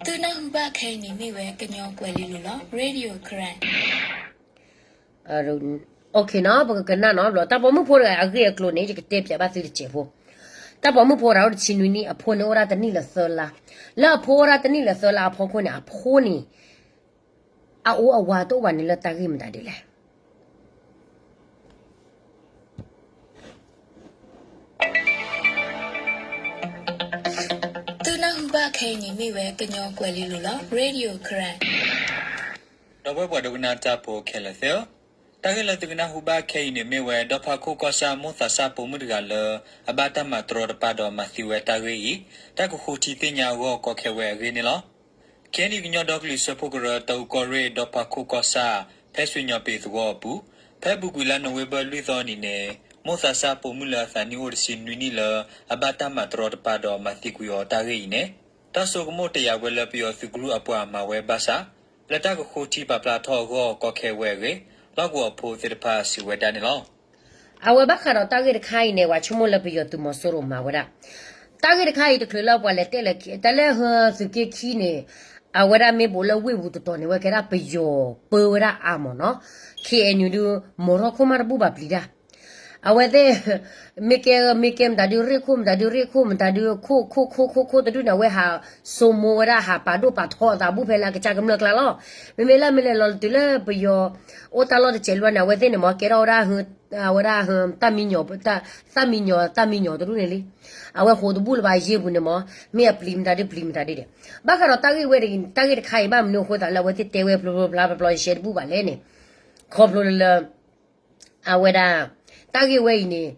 သုနၢ်ဟူဘၣ်ခဲအံၤန့ၣ်မ့ၢ်ဝဲကညီကွဲၤလ့လိၤလီၤ Radio Karen ပကကနၣ်နီၤ တၢ်ပိာ်မုၣ်ဖိတဂၤ အဂ့ၢ်အကျိၤန့ၣ် ယကတဲပၠးဘၣ်သုတစဲးဖိ, တၢ်ပိာ်မုၣ်ဖိတဂၤအိၣ်တဆံနွံနံၣ် အဖိန့ၣ်အိၣ်ဒၣ်တနံၣ်လၢသၢလါ, လၢအဖိအိၣ်ဒၣ်တနံၣ်လၢသၢလါအဖီခိၣ်န့ၣ် အဖိန့ၣ် အအိၣ်အဝါတအိၣ်ဘၣ်န့ၣ်လၢတၢ်ဂ့ၢ်မတၤဒ်လဲၣ်. သုနၢ်ဟူဘၣ်ခဲအံၤန့ၣ်မ့ၢ်ဝဲကညီကွဲၤလ့လိၤလီၤ Radio Karen ဒီပုၢ်ဝဲၢ်ပှၤဒိကနၣ်တၢ်ဖိခဲလၢာ်သ့ၣ်ဧၢ, တၢ်ဂ့ၢ်လၢသုကနၢ်ဟူဘၣ်ခဲအံၤန့ၣ်မ့ၢ်ဝဲ ဒီဖးခိၣ်ကီၢ်ဆၣ် မိၣ်သးစၢ်ပိာ်မုၣ်တဂၤလၢ အဘၣ်တၢ်မၤတရီတပါဒီးမၤသံဝဲတၢ်ဂ့ၢ်အံၤ တၢ်ကဃိထံသ့ၣ်ညါအဂီၢ်ကီခဲဝဲအဂ့ၢ်န့ၣ်လီၤ. ခဲအံၤန့ၣ် ကညီဒီကလုာ်စၢဖှိၣ်ကရၢ တၢ်အူကီၢ်ရ့ၣ် ဒီဖးခိၣ်ကီၢ်ဆၣ် ဖဲစွ့ၤညီၣ်ပ့ၤသဝီအပူၤ ဖဲအပူၤကွံာ်လါနိၣ်ဝ့ဘၢၣ်လွံၢ်သီအနံၤန့ၣ် မိၣ်သးစၢ်ပိာ်မုၣ်လၢအသးနံၣ်အိၣ်တဆံနွံနံၣ်လၢ အဘၣ်တၢ်မၤတရီတပါဒီးမၤသံကွံာ်အီၤတၢ်ဂ့ၢ်အံၤန့ၣ် တၢ်ဆိကမိၣ်တယာ်ဝဲလၢပယီၤသုးကရူၢ်အပှၤမၤဝဲဘၣ်ဆၣ် လၢတၢ်ကဃိထံပာ်ဖျါထီၣ်အဂီၢ်ကီခဲဝဲအဂ့ၢ် လီၢ်ကဝီၤဖိသ့ၣ်တဖၣ်စံးဝဲဒၣ်န့ၣ်လီၤ. အဝဲဘၣ်ဃးဒီးတၢ်ဂ့ၢ်တခါအံၤန့ၣ် ပှၤဆိကမိၣ်လၢပယီၤသုးမီၤစိရိၤမၤဝဲဒၣ် တၢ်ဂ့ၢ်တခါအံၤတချုးလၢပှၤလဲၤတဲလၢ တၢ်လၢသုးက့ခံန့ၣ် အဝဲဒၣ်မ့ၢ်ဘူးလၢဝ့ၢ်ပူၤတတီၤန့ၣ် ဝဲကဲဒၣ်ပယီၤပၢဝဲဒၣ်အါမးနီၤ ခ့ၣ်အဲၣ်ယူၣ်ဒုး မီၤထီၣ်ခိၣ်မးတဘူၣ်ဘၣ်ပျံၤတၢ် အဝဲသ့ၣ် မ့ၢ်ကဲ မ့ၢ်ကဲမတၤဒုး ရ့ၣ်ခိၣ်မတၤဒုး ရ့ၣ်ခိၣ်မတၤဒုး ခိၣ်ခိၣ်ခိၣ်ခိၣ်ခိၣ်တဒုန့ၣ် အဝဲဟးစိာ်မိၢ်ဝဲဒၣ် ဟးပာ်ဒိၣ်ပာ်ထီအသးဘူးဖဲလၢအကစၢ်ကမျၢၢ်ကျါလီၤ. မ့မ့ၢ်လၢမ့ၢ်လဲၤလီၤတုၤလၢပယီၤ အိၣ်တၢ်လီၢ်တစဲးလၢန့ၣ် အဝဲသ့ၣ်န့ၣ်မ့ၢ်ကဲထီၣ်ဝဲဒၣ် အဝဲဒၣ် တၢ်မံညီၤ သၣ်မံညီၤ သၣ်မံညီၤတဒုန့ၣ်လံ. အဝဲဃိးတဘူၣ်လၢၤဘၣ်ယ့ၢ်ပူၤန့ၣ်မ့ၢ် မ့ၢ်အပျံၤမတၤဒုး ပျံၤမတၤဒုးဒီး ဘၣ်ဃးဒီးတၢ်ဂ့ၢ်ဝဲ တၢ်ဂ့ၢ်တခါအံၤ ဘၣ်မနုၤအဃိသးလၢအဝဲသ့ၣ်တဲဝဲဖျိဖျိဖျါဖျါ ပျီပျီရှဲရှဲတဘူၣ်ဘၣ်လဲၣ်န့ၣ် ခီဖျိလၢ အဝဲဒၣ် တၢ်ဂ့ၢ်ဝဲအံၤန့ၣ်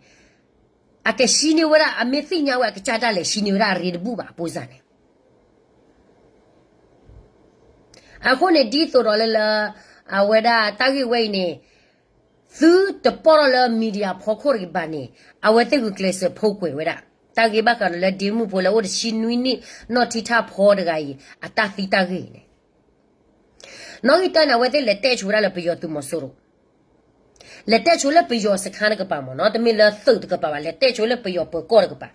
အကဟံးန့ၢ်ဝဲဒၣ် အမ့ၢ်သ့ၣ်ညါဝဲအကစၢ်ဒၣ်လဲာ် ဟံးန့ၢ်ဝဲဒၣ်အရ့တဘူၣ်ဘၣ် အပိစၢ်န့ၣ် အဃိန့ၣ် ဒ်သိးဒီးလၢလၢ အဝဲဒၣ်တၢ်ဂ့ၢ်ဝဲအံၤန့ၣ် သုတပီၢ်ထီၣ်လၢ media ဖီခိၣ်တကပၤန့ၣ် အဝဲသ့ၣ်ဂုာ်ကျဲးစၢးဖိကွဲးဝဲဒၣ် တၢ်ဂ့ၢ်ဘၣ်ဃးဒီးလၢဒ့မုၣ်ဖိလၢအိၣ်တဆံနွံနံၣ် နီၢ်ထံထၣ်ဖီတဂၤအံၤ အတၢ်သံတၢ်ဂ့ၢ်အံၤန့ၣ် နီၣ်ဂံၢ်တၢန့ၣ် အဝဲသ့ၣ်လဲၤတဲဆိဝဲဒၣ်လၢပယီၤသုးမီၤစိရိၤ လဲၤတဲဆိလၢပယီၤစခါတကပၤမ့ၢ်နီၤ တမ့ၢ်လၢသုးတကပၤဘၣ် လဲၤတဲဆိလၢပယီၤပၢၤကီၢ်တကပၤ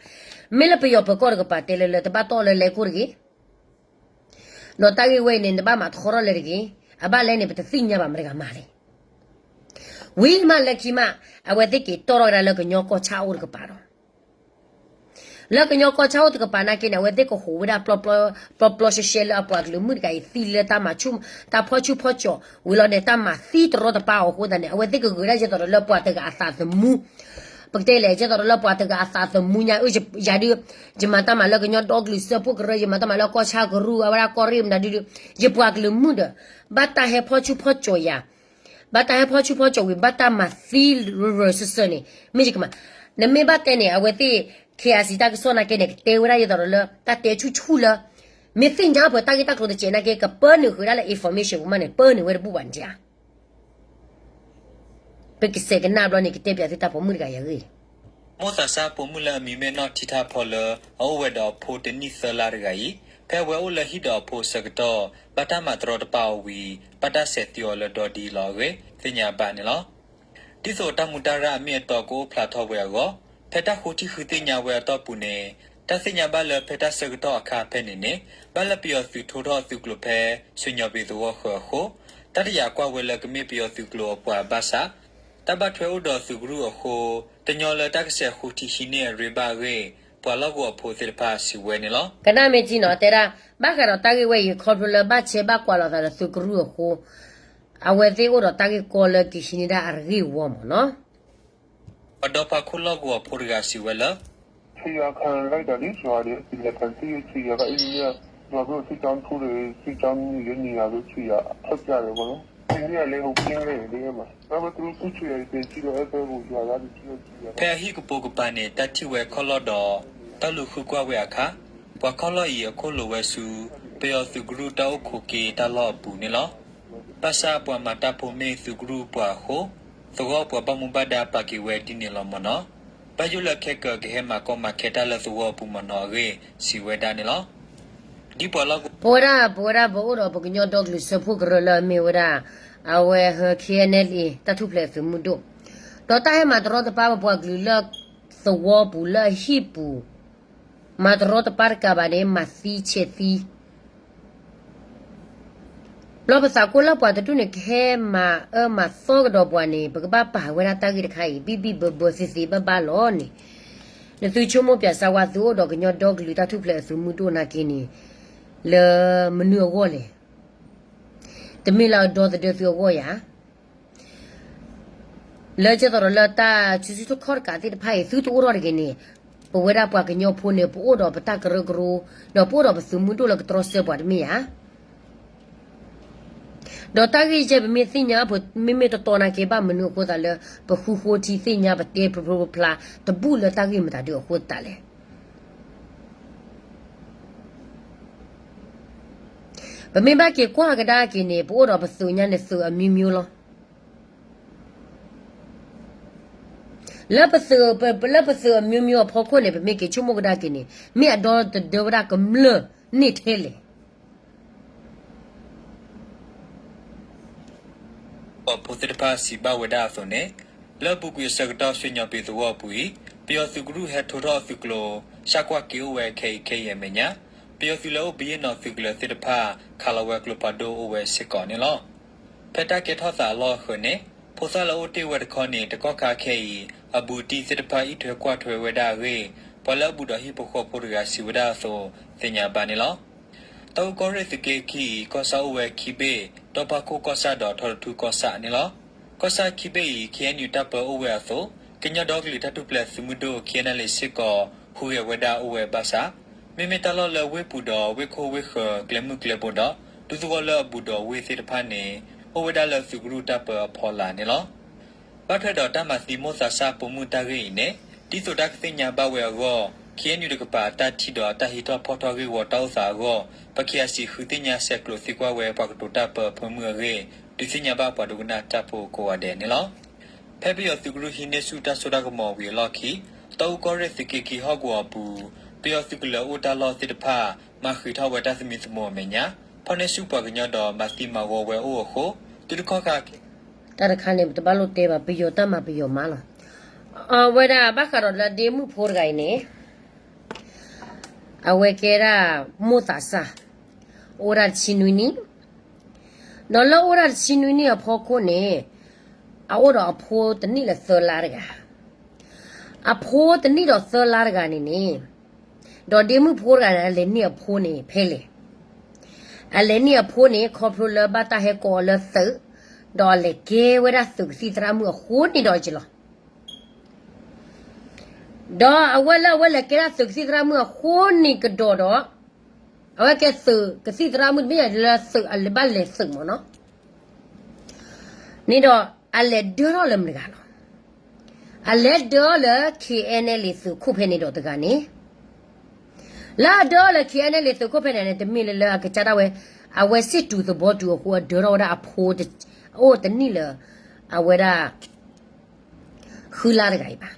မ့ၢ်လၢပယီၤပၢၤကီၢ်တကပၤတဲလၢလၢ တဘၣ်တီၢ်လၢလဲၤခိၣ်တဂ့ၤ ဒီးတၢ်ဂ့ၢ်ဝဲအံၤန့ၣ် နဘၣ်မၤထီထီၣ်လၢတဂ့ၤ အဘၣ်လဲၣ်န့ၣ် ပတသ့ၣ်ညါဘၣ်မတၤတဂၤမၤလဲၣ် ဝံၤမးလၢခံမး အဝဲသ့ၣ်က့ၤတီၢ်ထီၣ်ဝဲဒၣ်လၢကညီကီၢ်ဆၣ်အိၣ်တကပၤဒီး လၢကညီကီၢ်ဆၣ်အိၣ်တကပၤနာ်က့န့ၣ် အဝဲသ့ၣ်ကဟူးဝဲဒၣ် ပျီပျီရှဲရှဲလၢအပှၤကလုာ်မုၣ်တဂၤအံၤသံလၢတၢ်မၤဆူၣ် တၢ်ဖီၣ်ဆူၣ်ဖီၣ်ကၠီၤဝံၤလီၤန့ၣ် တၢ်မၤသံတရီတပါအီၤအဃိသတးန့ၣ် အဝဲသ့ၣ်ကဂဲၤဒၣ်ယဲသိးဒီးလၢပှၤတဂၤအသးသမူ ပကတဲလဲၣ် ယဲသိးဒီးလၢပှၤတဂၤအသးသမူညါ အၢ ယၤဒုး ယမၤတၢ်မၤလၢကညီဒီကလုာ်စၢဖှိၣ်ကရၢ ယမၤတၢ်မၤလၢကီၢ်ဆၣ်ကရူၢ် အဝဲဒၣ်ကီၢ်ရ့ၣ်မတၤဒုးဒုး ယပှၤကလုာ်မုၣ်ဒီး ဘၣ်တၢ်ဟဲဖီၣ်ဆူၣ်ဖီၣ်ကၠီၤယၤ ဘၣ်တၢ်ဟဲဖီၣ်ဆူၣ်ဖီၣ်ကၠီၤဝံၤ ဘၣ်တၢ်မၤသံရၢၢ်ရၢၢ်စၢၢ်စၢၢ်န့ၣ် မ့ၢ်ယကမၤ နမ့ၢ်ဘၣ်တဲန့ၣ် အဝဲသ့ၣ် KIC တၢ်ကစီၣ်နာ်က့န့ၣ် ကတဲဝဲဒၣ်ယဲသိးဒီးလၢ တၢ်တဲဆူၣ်ဆူၣ်လၢ မ့ၢ်သ့ၣ်ညါပှဲၤတၢ်ဂ့ၢ်တၢ်ကျိၤတစဲးနာ်က့ ကပၢနုာ်ဃုာ်ဒၣ်လၢ information ပူၤမးန့ၣ် ပၢနုာ်ဝဲတဘူၣ်ဘၣ်န့ၣ်ဧါ ပကစဲးကနၣ်ဘျီန့ၣ် ကတဲပၠးသုတၢ်ပိာ်မုၣ်တဂၤအံၤအဂ့ၢ် မိၣ်သးစၢ်ပိာ်မုၣ်လၢအမံၤမ့ၢ်နီၢ်ထံထၣ်ဖီလၢ အအိၣ်ဝဲဒီးအဖိတနံၣ်သၢလါတဂၤအံၤ ဖဲအဝဲအိၣ်လၢဟံၣ်ဒီးအဖိအဆၢကတီၢ် ဘၣ်တၢ်မၤတရီတပါအီၤဝံၤ ဘၣ်တၢ်စဲးသံအီၤလၢဒီဒံလီၤအဂ့ၢ် သ့ၣ်ညါဘၣ်န့ၣ်လီၤ. ဒ်သိးတၢ်မူးတၢ်ရၢ်အမ့ၢ်အတီကအိၣ်ဖျါထီၣ်ဝဲအဂီၢ် ဖဲတၢ်ဃိထံဃုသ့ၣ်ညါဝဲအတီၢ်ပူၤန့ၣ် တၢ်သ့ၣ်ညါဘၣ်လၢဖဲတၢ်ဆၢကတီၢ်အခါဖဲန့ၣ်န့ၣ် ဘၣ်လၢပယီၤသုးထိထီၣ်အသုးကျိၤဖဲ ဆွေညော်ပင်သဝီဃၢၤအဃိ တၢ်တယာ်ကွၢ်ဝဲလၢကမ့ၢ်ပယီၤသုးကျိၤအပှၤဘၣ်ဆၣ် တၢ်ဘၣ်ထွဲအိၣ်ဒီးသုးကရူၢ်အဃိ တညီလၢတၢ်ကစဲးဃိထံဟံးန့ၢ်အရ့ဘၣ်အဂ့ၢ် ပှၤလီၢ်ကဝီၤဖိသ့ၣ်တဖၣ်စံးဝဲန့ၣ်လီၤ. ကနၣ်မ့ၢ်ကံနီၤ တဲဒၣ် ဘၣ်ဃးဒီးတၢ်ဂ့ၢ်ဝဲအံၤ ခီဖျိလၢဘၣ်ဆဲးဘၣ်ကွၢ်လိာ်သးဒီးသုးကရူၢ်အဃိ အဝဲသ့ၣ်အိၣ်ဒီးတၢ်ဂ့ၢ်ကီလၢကဟံးန့ၢ်ဒၣ်အရ့ၣ်ဝီမ့ၢ်နီၤ. ပှၤဒီဖးခိၣ်လီၢ်ကဝီၤဖိတဂၤစံးဝဲလၢ ဖဲအဟံၣ်ကပိာ်ကပၤန့ၣ် တၢ်ထံၣ်ဝဲခီၣ်လီၢ်ဒီး တၢ်လူၢ်ဃုကွၢ်ဝဲအခါ ပှၤခီၣ်လီၢ်အံၤအခိၣ်လိာ်ဝဲဆူ ပယီၤသုးကရူၢ်တၢ်အိၣ်ခိးက့ၤတၢ်လီၢ်အပူၤန့ၣ်လီၤ. ဘၣ်ဆၣ်ပှၤမၤတၢ်ဖိမ့ၢ်သုးကရူၢ်ပှၤအဃိ သဝီပှၤဘၣ်မူဘၣ်ဒါပာ်က့ၤဝဲဒ်န့ၣ်လီၤမ့ၢ်နီၤ. ဘၣ်ယိၣ်လၢခဲကၢၤကဟဲမၤကီမၤခဲတၢ်လၢသဝီအပူၤမ့ၢ်နီၤအဂ့ၢ် စံးဝဲဒၣ်န့ၣ်လီၤ. ဒ်ပှၤလီၢ်ကဝီၤ ပဝဲဒၣ် ပဝဲဒၣ်ပအိၣ်ဒီးပကညီဒီကလုာ်စၢဖှိၣ်ကရၢလၢအမ့ၢ်ဝဲဒၣ် အဝဲဟၢ K N L A တၢ်ထူၣ်ဖျဲးသုးမုၢ်ဒိၣ် ဒီးတၢ်ဟဲမၤတရီတပါပပှၤကလုာ်လၢသဝီပူၤလၢအဟံၣ်ပူၤ မၤတရီတပါတကးဘၣ်န့ၣ် မၤသံဆဲးသံ ဘျီပသးကိၢ်လၢပှၤတဒူၣ်န့ၣ် ကဟဲမၤအၢမၤသီကဒီးပှၤန့ၣ် ပကဘၣ်ပာ်ဝဲဒၣ်တၢ်ဂ့ၢ်တခါအံၤ ဘံၣ်ဘံၣ်ဘၢဘၢသ့သ့ဘၣ်ဘၣ်လီၤန့ၣ် နသုဆိကမိၣ်ပၠးစါဝါသုအိၣ်ဒီးကညီဒီကလုာ်တၢ်ထူၣ်ဖျဲးအသုးမုၢ်ဒိၣ်နာ်က့န့ၣ် လၢမနုၤအဂီၢ်လဲၣ်. တမ့ၢ်လၢအဒီသဒၢသုအဂီၢ်ယၤ လၢကဲသိးဒီးလၢတၢ်စုဆူၣ်ထီၣ်ခီၣ်တကးသ့ၣ်တဖၣ်အံၤ သုတအိၣ်ထီၣ်တဂ့ၤန့ၣ် ပဝဲဒၣ်ပှၤကညီဖိန့ၣ် ပအိၣ်ဒီးပတၢ်ကရၢကရိ ဒီးပအိၣ်ဒီးပသုးမုၢ်ဒိၣ်လၢကတြီဆၢပှၤတမ့ၢ်ဧါ. ဒီးတၢ်ဂ့ၢ်ယဲၢ်ပမ့ၢ်သ့ၣ်ညါ မ့မ့ၢ်တတီနာ်က့ ဘၣ်မနုၤအဃိသတးလၢ ပဃုဃိထံသ့ၣ်ညါပတဲဖျိဖျိဖျါ တဘူၣ်လၢတၢ်ဂ့ၢ်မတၤဒုအဃိသတးလဲၣ်. ပမ့ၢ်ဘၣ်က့ၤကွၢ်ကဒါက့ၤန့ၣ် ပအိၣ်ဒီးပသုးညါန့ၣ် သုးအမျိုးမျိုးလီၤ. လၢပသုး လၢပသုးအမျိုးမျိုးအဖီခိၣ်န့ၣ် ပမ့ၢ်က့ၤဆိကမိၣ်ကဒါက့ၤန့ၣ် မ့ၢ်အဒီသဒၢဝဲဒၣ်ကမျၢၢ်န့ၣ်ထဲလဲၣ်. ကီၢ်ဖိသ့ၣ်တဖၣ်စံးဘၣ်ဝဲဒၣ်အသိးန့ၣ် လၢအပူၤကွံာ်အဆၢကတီၢ် ဆွေညော်ပင်သဝီအပူၤအံၤ ပယီၤသုးကရူၢ်ဟဲထိထီၣ်အသုးကျိၤ စးကွၢ်က့ၤအိၣ်ဝဲခဲအံၤခဲအံၤအမဲာ်ညါ ပယီၤသုးလၢအိၣ်ဘုယ့ၣ်နီၣ်သုးကလၢၤသ့ၣ်တဖၣ် ခးလီၤဝဲကျိဖးဒိၣ်အိၣ်ဝဲစ့ၢ်ကီးန့ၣ်လီၤ. ဖဲတၢ်ကဲထီၣ်သးအလီၢ်အဃၢၤန့ၣ် ဖိသၣ်လၢအိၣ်တ့ၢ်ဝဲတခီန့ၣ် တကီၢ်ခါခဲအံၤ အဘူးအတံၢ်သ့ၣ်တဖၣ်အံးထွဲကွၢ်ထွဲဝဲဒၣ်အဂ့ၢ် ပှၤလၢအဘူးဒီးဟံၣ်ဖိဃီဖိတဂၤစံးဝဲဒၣ်အသိး သ့ၣ်ညါဘၣ်န့ၣ်လီၤ. တၢ်အူကီၢ်ရ့ၣ်သုးက့ခံအံၤ ကီၢ်ဆၣ်အိၣ်ဝဲခံဘ့ၣ် ဒီဖးခိၣ်ကီၢ်ဆၣ်ဒီးထီတထူကီၢ်ဆၣ်န့ၣ်လီၤ. ကီၢ်ဆၣ်ခံဘ့ၣ်အံၤ ခ့ၣ်အဲၣ်ယူၣ် တၢ်ပၢအိၣ်ဝဲအသိး ကညီဒီကလုာ်တၢ်ထူၣ်ဖျဲးသုးမုၢ်ဒိၣ် ခ့ၣ်အဲၣ်ယူၣ် စ့ၢ်ကီး ဟူးဂဲၤဝဲဒၣ်အိၣ်ဝဲဘၣ်ဆၣ် မ့မ့ၢ်တၢ်လီၢ်လၢဝ့ၢ်ပူၤဒီးဝ့ၢ်ခိၣ်ဝ့ၢ်ဃၢၤ ကျဲမုၢ်ကျဲဘိဒီး ဒူသဝီလၢအဘူးဒီးဝ့ၢ်သ့ၣ်တဖၣ်န့ၣ် အိၣ်ဝဲဒၣ်လၢသုးကရူၢ်တၢ်ပၢအဖီလာ်န့ၣ်လီၤ. ဘၣ်ထွဲဒီးတၢ်မၤသံမိၣ်သးစၢ်ပိာ်မုၣ်တၢ်ဂ့ၢ်အံၤန့ၣ် ဒ်သိးတၢ်ကသ့ၣ်ညါဘၣ်ဝဲအဂီၢ် ခ့ၣ်အဲၣ်ယူၣ် တကပၤတၢ်ထံၣ်ဒီးတၢ်ဟံးထီၣ်ဖီၣ်ထီၣ်ဂ့ၢ်ဂီၤတၢ်အိၣ်သးအဂီၢ် ပ ခ့ၣ်အၣ်စံၣ် ဃုသ့ၣ်ညါဆဲးကျိးသံကွၢ်ဝဲပှၤကတိၤတၢ်ပၢအဖၢမုၢ်အဂ့ၢ် ဒုးသ့ၣ်ညါဘၣ်ပှၤဒိကနၣ်တၢ်ဖိကိးဂၤဒဲးန့ၣ်လီၤ. ဖဲပယီၤသုးကရူၢ်ဟံးန့ၢ်ဆူၣ်တၢ်စိတၢ်ကမီၤဝံၤအလီၢ်ခံ တၢ်အူကီၢ်ရ့ၣ်သုးက့ခံဟီၣ်ကဝီၤအပူၤ ပယီၤသုးကလၢၤအိၣ်တၢ်လီၢ်သ့ၣ်တဖၣ် မၤဃံးထီၣ်ဝဲတၢ်သမံသမိးအမဲာ်ညါ ဖီၣ်န့ၢ်ဆူၣ်ပှၤကညီဒီးမၤသံမၤဂီၤဝဲအိၣ်အဃိ တုၤတခီၣ်ခါ တၢ်တခါန့ၣ် ပတဘၣ်လိၣ်တဲဘၣ် ပယီၤတၢ်မၤပယီၤမၤလီၤ. အဝဲဒၣ်ဘၣ်ဃးဒီးလၢဒ့မုၣ်ဖိတဂၤအံၤန့ၣ် အဝဲကဲဒၣ်မိၣ်သးစၢ် အိၣ်ဝဲဒၣ်တဆံနွံနံၣ်, ဒီးလၢအိၣ်ဝဲဒၣ်တဆံနွံနံၣ်အဖီခိၣ်န့ၣ် အအိၣ်ဒီးအဖိတနံၣ်လၢသၢလါတဂၤ, အဖိတနံၣ်ဒီးသၢလါတဂၤန့ၣ်န့ၣ် ဒီးဒ့မုၣ်ဖိတဂၤန့ၣ် အလဲၤန့ၢ်အဖိန့ၣ်ဖဲလဲၣ်. အလဲၤန့ၢ်အဖိန့ၣ် ခီဖျိလၢဘၣ်တၢ်ဟဲကိးအီၤလၢသုး, ဒီးအလဲၤကဲဝဲဒၣ်သုးကသံၣ်သရၣ်မုၣ်အဃိန့ၣ်ဒီးက့ၤလီၤ. ဒီးအဝဲလၢအဝဲလဲၤကဲဒၣ်သုးကသံၣ်သရၣ်မုၣ်အဃိန့ၣ်ကဒီးဒီး အဝဲကဲသုးကသံၣ်သရၣ်မုၣ်တမ့ၢ်လၢသုးအလဲၤဘၣ်လဲၤသုးမ့ၢ်နီၤ, န့ၣ်ဒီးအလဲၤဒၢထီၣ်လၢမတၤတဂၤလီၤ. အလဲၤဒၢထီၣ်လၢ ခ့ၣ်အဲၣ်နဲလ်အ့သုးခိၣ်ဖဲန့ၣ်ဒီးတဂၤန့ၣ် လၢအဒၢထီၣ်လၢ ခ့ၣ်အဲၣ်နဲလ်အ့သုးခိၣ်ဖဲန့ၣ်န့ၣ် တမ့ၢ်လၢလၢအကစၢ်ဒၣ်ဝဲ, အဝဲစံၣ်တူၤသဘီတူၤအဃိ အဒၢထီၣ်ဝဲဒၣ်အဖိ, အိၣ်တနံၣ်လၢ အဝဲဒၣ် ဃုလါတဂၤအံၤဘၣ်.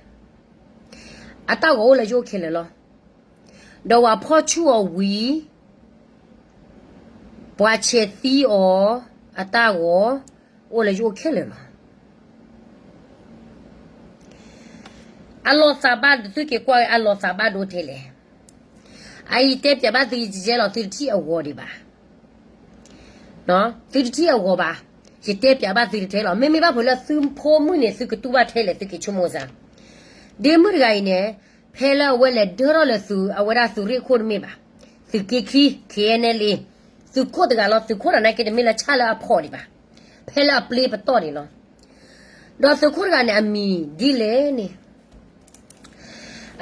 အတၢ်ဂီၤအိၣ်လၢယအိၣ်ခဲလၢာ်လီၤ. ဒီးပှၤဖီၣ်ဆူၣ်အီၤဝံၤ, ပှၤဆဲးသံအီၤ အတၢ်ဂီၤ အိၣ်လၢယအိၣ်ခဲလၢာ်လီၤ. အလီၤသးဘၣ် သုက့ၤကွၢ်ဝဲအလီၤသးဘၣ်ဒိထဲလဲၣ်. အအံၤတဲပၠးဘၣ်သုယကဲလီၤ သုတထံၣ်အဂီၤဒံးဘၣ်. သုတထံၣ်အဂီၤဘၣ်. ယတဲပၠးဘၣ်သုတထဲလီၤ. မ့မ့ၢ်ဘၣ်ဖဲလၢသုဖိမုၣ်န့ၣ် သုကတူၢ်ဘၣ်ထဲလဲၣ် သုက့ၤဆိကမိၣ်စၢ်. ဒ့မုၣ်တဂၤအံၤန့ၣ် ဖဲလၢအဝဲလဲၤဒၢထီၣ်လၢသု အဝဲဒၣ်သုးရ့ၣ်ခိၣ်တမ့ၢ်ဘၣ်. သုးက့ခံ ခ့နဲလ့ သုးခိၣ်တဂၤလီၤ. သုးခိၣ်တဂၤန့ၣ်က့တမ့ၢ်လၢဆၣ်လၢအဖီၣ်ဒံးဘၣ်. ဖဲလၢအပျ့ၤပတီၢ်န့ၣ်လီၤ. ဒီးသုးခိၣ်တဂၤန့ၣ် အမံၤဒ်လဲၣ်န့ၣ်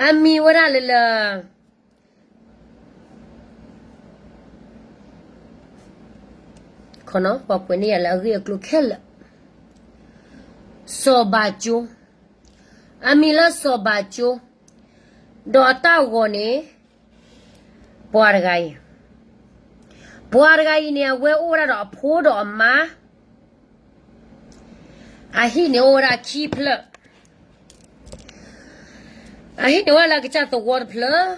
အမံၤဝဲဒၣ်လၢလၢ ခီနီၤ ပှၤကွဲးန့ၢ်ယၤလၢအဂ့ၢ်အကျိၤခဲလၢာ်, စီၤဘးကၠိ, အမံၤလၢစီၤဘးကၠိ, ဒီးအတၢ်ဂီၤန့ၣ် ပှၤတဂၤအံၤ, ပှၤတဂၤအံၤန့ၣ် အဝဲအိၣ်ဝဲဒၣ်ဒီးအဖိဒီးအမါ အဟံၣ်န့ၣ်အိၣ်ဝဲဒၣ်ခံဖျၢၣ်, အဟံၣ်န့ၣ်အိၣ်ဝဲလၢကစၢ်သဝီတဖျၢၣ်,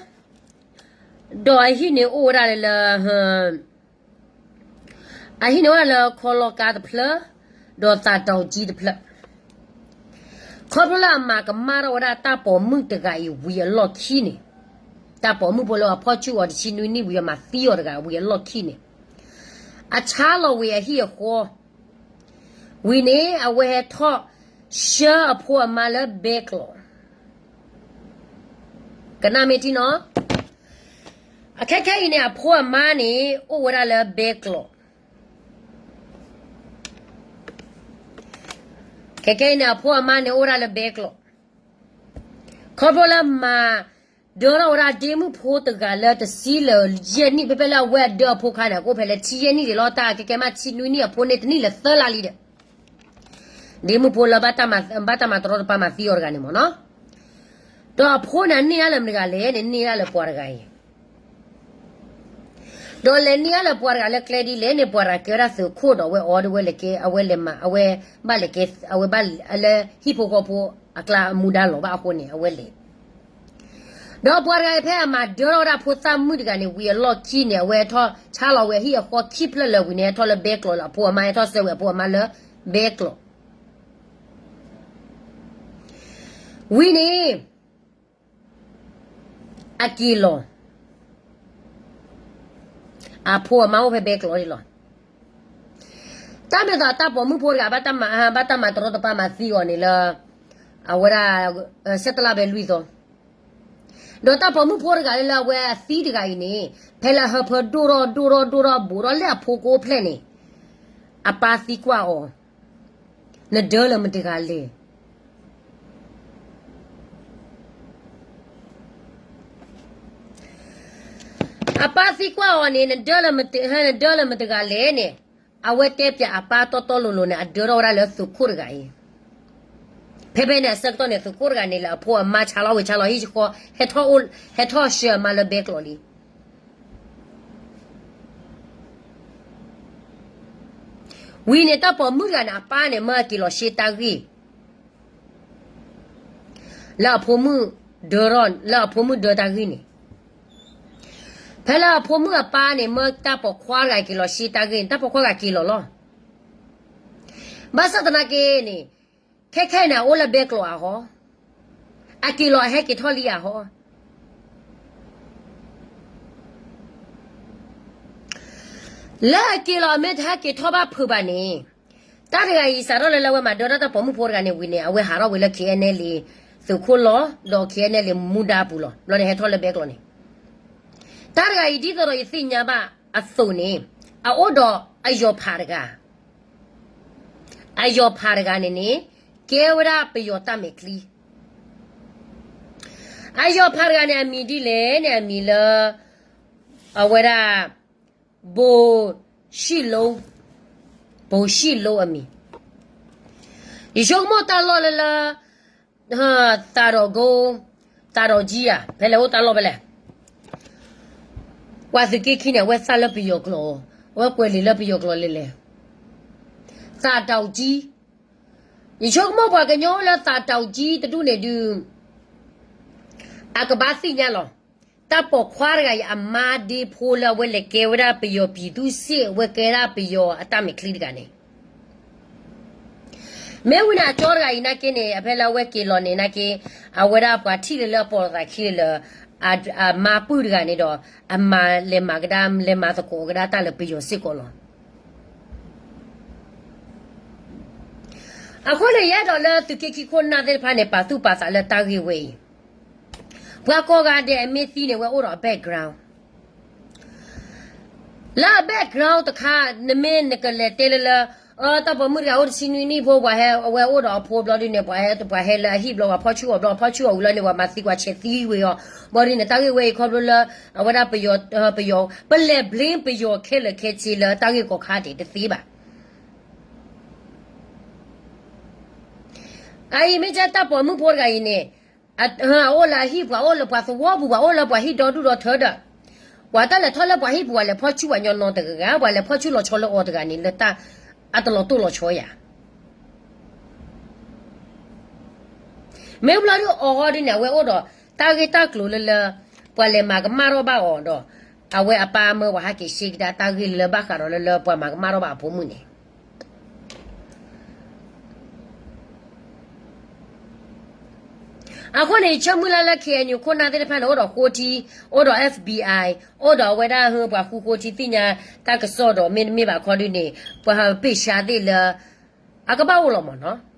ဒီးအဟံၣ်န့ၣ်အိၣ်ဝဲဒၣ်လၢ အဟံၣ်န့ၣ်အိၣ်ဝဲဒၣ်လၢခီလီၤကါတဖျၢၣ်, ဒီးသးတီကၠံတဖျၢၣ်. ခီဖျိလၢအမၤကမၣ်ထီၣ်ဝဲဒၣ်တၢ်ပိာ်မုၣ်တဂၤအံၤဝံၤအလီၢ်ခံန့ၣ်, တၢ်ပိာ်မုၣ်ဖိလၢအဖီၣ်ဆူၣ်အီၤတဆံနွံနံၣ်ဝံၤအမၤသံအီၤတဂၤဝံၤအလီၢ်ခံန့ၣ်, အဆါလီၤဝံၤအဟံၣ်အဃီ ဝံၤန့ၣ် အဝဲဟဲထီၣ်ဆှၢအဖိအမါလၢဘဲကျိး, ကနၣ်မ့ၢ်ထံနီၤ, အခဲခဲအံၤန့ၣ် အဖိအမါန့ၣ် အိၣ်ဝဲဒၣ်လၢဘဲကျိး, ခဲခဲအံၤန့ၣ် အဖိအမါန့ၣ် အိၣ်ဝဲဒၣ်လၢဘဲကျိး, ခီဖျိလၢမၤ ဒၢထီၣ်ဝဲဒၣ်ဒ့မုၣ်ဖိတဂၤလၢတဆံလၢယဲၢ်နံၣ် ဖဲဖဲလၢအဝဲအဒၢအဖိခါန့ၣ် ကအိၣ်ဖဲလၢဆံယဲၢ်နံၣ်ဒံးလီၤ, တၢ်ကဲကဲမးဆံနွံနံၣ် အဖိန့ၣ်တနံၣ်လၢသၢလါလံဒီး, ဒ့မုၣ်ဖိလၢ ဘၣ်တၢ်မၤတရီတပါမၤသံအီၤတဂၤန့ၣ်မ့ၢ်နီၤ, ဒီးအဖိန့ၣ် အန့ၢ်ဒၣ်လၢမတၤတဂၤလဲၣ်န့ၣ် န့ၢ်ဒၣ်လၢပှၤတဂၤအံၤ ဒီးလဲၤန့ၢ်အါလၢပှၤတဂၤလၢကျဲဒ်လဲၣ်န့ၣ် ပှၤတဂၤကဲဝဲဒၣ်သုးခိၣ်ဒီးအဝဲအီၤဒီးဝဲလဲၤကဲ အဝဲလဲၤမၤ အဝဲဘၣ်လဲၤကဲ အဝဲဘၣ်လၢဟံၣ်ဖိဃီဖိအကျါအမူဒါလီၤဘၣ်အဃိန့ၣ် အဝဲလဲၤ, ဒီးပှၤတဂၤအံၤဖဲအမၤဒၢထီၣ်ဝဲဒၣ်ဖိသၣ်မုၣ်တဂၤန့ၣ် ဝံၤအလီၢ်ခံန့ၣ် အဝဲဟဲထီၣ်ဆါလီၤဝဲဟံၣ်အဃီခံဖျၢၣ်လၢဝံၤန့ၣ် ဟဲထီၣ်လၢဘဲကျိးလၢအဖိအမါ ဟဲထီၣ်ဆှၢဝဲအဖိအမါလၢဘဲကျိး ဝံၤန့ၣ် အက့ၤလီၤ, အဖိအမါအိၣ်ဖဲဘဲကျိးန့ၣ်လီၤ. တၢ်မ့ၢ်သးတၢ်ပိာ်မုၣ်ဖိတဂၤ ဘၣ်တၢ်မၤတရီတပါမၤသံအီၤန့ၣ်လၢ အဝဲဒၣ် ဆဲးတလါဘဲလွံၢ်သီ, ဒီးတၢ်ပိာ်မုၣ်ဖိတဂၤလၢအဝဲအသံတဂၤအံၤန့ၣ် ဖဲလၢအဟၢဖၢဒိၣ်ထီၣ်ဒိၣ်ထီၣ်ဒိၣ်ထီၣ်ဘူးထီၣ်လၢအဖိကအိၣ်ဖျဲၣ်န့ၣ် အပၢ်သံကွၢ်အီၤ, နဒၢလၢမတၤတဂၤလဲၣ် အပၢ်သံကွၢ်အီၤန့ၣ် နဒၢလၢမတၤတဂၤလဲၣ်န့ၣ်, အဝဲတဲပၠးအပၢ်တီတီလိၤလိၤန့ၣ် အဒၢထီၣ်ဝဲဒၣ်လၢသုးခိၣ်တဂၤအံၤ, ဖဲဖဲန့ၣ်အဆၢကတီၢ်န့ၣ် သုးခိၣ်တဂၤန့ၣ်လၢအဖိအမါဆါလီၤဝံၤဆါလီၤဟံၣ်ဃီ, ဟဲထီၣ်အိၣ် ဟဲထီၣ်ဆှၢအမါလၢဘဲကျိးလံ ဝံၤန့ၣ် တၢ်ပိာ်မုၣ်တဂၤန့ၣ် အပၢ်န့ၣ် မၢအက့ၤလီၤရှ့တၢ်ဂ့ၢ် လၢအဖိမုၣ်ဒၢထီၣ် လၢအဖိမုၣ်ဒၢတၢ်ဂ့ၢ်န့ၣ်, ဖဲလၢအဖိမုၣ်အပၢ်န့ၣ် မၢတၢ်ပိာ်ခွါတဂၤက့ၤလီၤရှ့တၢ်ဂ့ၢ်န့ၣ် တၢ်ပိာ်ခွါတဂၤက့ၤလီၤလီၤ. ဘၣ်ဆၣ်သနာ်က့န့ၣ်, ခဲခဲအံၤန့ၣ် အအိၣ်လၢဘဲကျိးအဟီ, အက့ၤလီၤအဟဲက့ၤထီၣ်လံအဟီ လၢအက့ၤလီၤအမ့ၢ်တဟဲက့ၤထီၣ်ဘၣ်ဖုးဘၣ်န့ၣ်, တၢ်တဂၤအံၤစးထီၣ်လၢလၢအဝဲမၤဒၢထီၣ်တၢ်ပိာ်မုၣ်ဖိတဂၤန့ၣ်ဝံၤန့ၣ် အဝဲဟးထီၣ်ဝဲလၢ KNLA သုးခိၣ်လီၤ, ဒီး KNLA မူဒါပူၤလီၤ, ဘျီန့ၣ်ဟဲထီၣ်လၢဘဲကျိးန့ၣ်, တၢ်တဂၤအံၤဒ်သိးဒီးယသ့ၣ်ညါဘၣ်အသိးန့ၣ်, အအိၣ်ဒီးအယီၤဖးတဂၤ အယီၤဖးတဂၤန့ၣ်န့ၣ်, ကဲဝဲဒၣ်ပယီၤတၢ်မဲာ်ချံ, အယီၤဖးတဂၤန့ၣ် အမံၤဒ်လဲၣ်န့ၣ် အမံၤလၢ အဝဲဒၣ် ဘိၣ်ၡံၣ်လိ, ဘိၣ်ၡံၣ်လိအမံၤ, ယဆိကမိၣ်တၢ်လီၢ်လၢလၢ သးဒီးကိ, သးဒီးကၠံဧါ, ဖဲလဲၣ်အိၣ်တၢ်လီၢ်ဖဲလဲၣ်, ပှၤသုးက့ခံန့ၣ် အဝဲသၣ်လၢပယီၤကျိာ်, အဝဲကွဲးလံာ်လၢပယီၤကျိာ်လဲၤလဲၤ, သးဒီးကၠံ, ယဆိကမိၣ်ပှၤကညီလၢသးဒီးကၠံတဒူၣ်န့ၣ်ဒုး အကဘၣ်သ့ၣ်ညါလီၤ, တၢ်ပိာ်ခွါတဂၤအံၤ အမါဒ့ဖိလၢအဝဲလဲၤကဲဝဲဒၣ်ပယီၤပံၤသူစ့ၣ် အဝဲကဲဒၣ်ပယီၤအတၢ်မဲာ်ချံတဂၤန့ၣ် မ့ၢ်ဝံၤန့ၣ်အကၠီတဂၤအံၤနာ်က့န့ၣ် အဖဲလၢအဝဲက့ၤလီၤန့ၣ်နာ်က့ အဝဲဒၣ်ပှၤထံၣ်လၢလၢအပိာ်လိာ်သးခံလၢ အမါပုၢ်တဂၤန့ၣ်ဒီး အမၤလဲၤမၤကဒါ လဲၤမၤသကိးကဒါတၢ်လၢပယီၤစ့ၢ်ကီးလီၤ. အဃိန့ၣ် ယအဲၣ်ဒိးလၢသုးက့ခံခိၣ်နၢ်သ့ၣ်တဖၣ်န့ၣ် ပာ်သူၣ်ပာ်သးလၢတၢ်ဂ့ၢ်ဝဲအံၤ, ပှၤကိးဂၤဒဲးအမ့ၢ်သံန့ၣ် အဝဲအိၣ်ဒီးအ background လၢအ background တခါ နမ့ၢ်နကလဲၤတဲလၢလၢ တၢ်ပိာ်မုၣ်တဂၤအိၣ်တဆံနွံနံၣ်ဖိ ပှၤဟဲဝဲအိၣ်ဒီးအဖိဘျီဒုန့ၣ် ပှၤဟဲ ပှၤဟဲလၢအဟံၣ်ဘျီ ပှၤဖီၣ်ဆူၣ်အီၤဘျီ ဖီၣ်ဆူၣ်အီၤဝံၤလီၤန့ၣ် ပှၤမၤသံကွၢ်ဆဲးသံဝဲအီၤ, ဘျီဒုန့ၣ် တၢ်ဂ့ၢ်ဝဲအံၤခီဖျိလၢ အဝဲဒၣ်ပယီၤ ပယီၤ ပလဲၤ blame ပယီၤခဲလၢာ်ခဲဆ့လၢတၢ်ဂ့ၢ်ကီခါဒံးတသ့ဘၣ်. အအံၤမ့ၢ်ကဲတၢ်ပိာ်မုၣ်ဖိတဂၤအံၤန့ၣ် အအိၣ်လၢအဟံၣ်ပှၤအိၣ်လၢပှၤသဝီပူၤ ပှၤအိၣ်လၢပှၤဟံၣ်ဒီဒူၣ်ဒီထၢဒီး ပှၤတၢ်လဲၤထီၣ်လၢပှၤဟံၣ်ပူၤ ပှၤလဲၤဖီၣ်ဆူၣ်ပှၤညီနီတဂၤဂၤ ပှၤလဲၤဖီၣ်ဆူၣ်လီၤဆီလၢအီၤတဂၤန့ၣ် လၢတၢ်အတလီၤတိၢ်လီၤဆီယၤ မ့ၢ်ဘျီဒုအီၤဒုန့ၣ် အဝဲအိၣ်ဒီးတၢ်ဂ့ၢ်တၢ်ကျိၤလၢလၢ ပှၤလဲၤမၤကမၣ်ထီၣ်ဘၣ်အီၤဒီး အဝဲအပၢ်မၢပှၤဟဲက့ၤရှဲကဒါတၢ်ဂ့ၢ်လၢလၢဘၣ်ဃးဒီးလၢလၢ ပှၤမၤကမၣ်ထီၣ်ဘၣ်အဖိမုၣ်န့ၣ် အဃိန့ၣ် ဆၢမုၢ်လၢ်လၢ ခ့ၣ်အဲၣ်ယူၣ် ခိၣ်နၢ်သ့ၣ်တဖၣ်န့ၣ် အိၣ်ဒီးဃိထံ, အိၣ်ဒီး FBI, အိၣ်ဒီးအဝဲဒၣ်ဟၢပှၤဃူဃိထံသ့ၣ်ညါတၢ်ကစီၣ်ဒီး မ့တမ့ၢ်ဘၣ်ခီဒုန့ၣ် ပှၤဟးပ့ၢ်ဆါသ့ၣ်လၢ အကဘၣ်အိၣ်လီၤမၢ်နီၤ.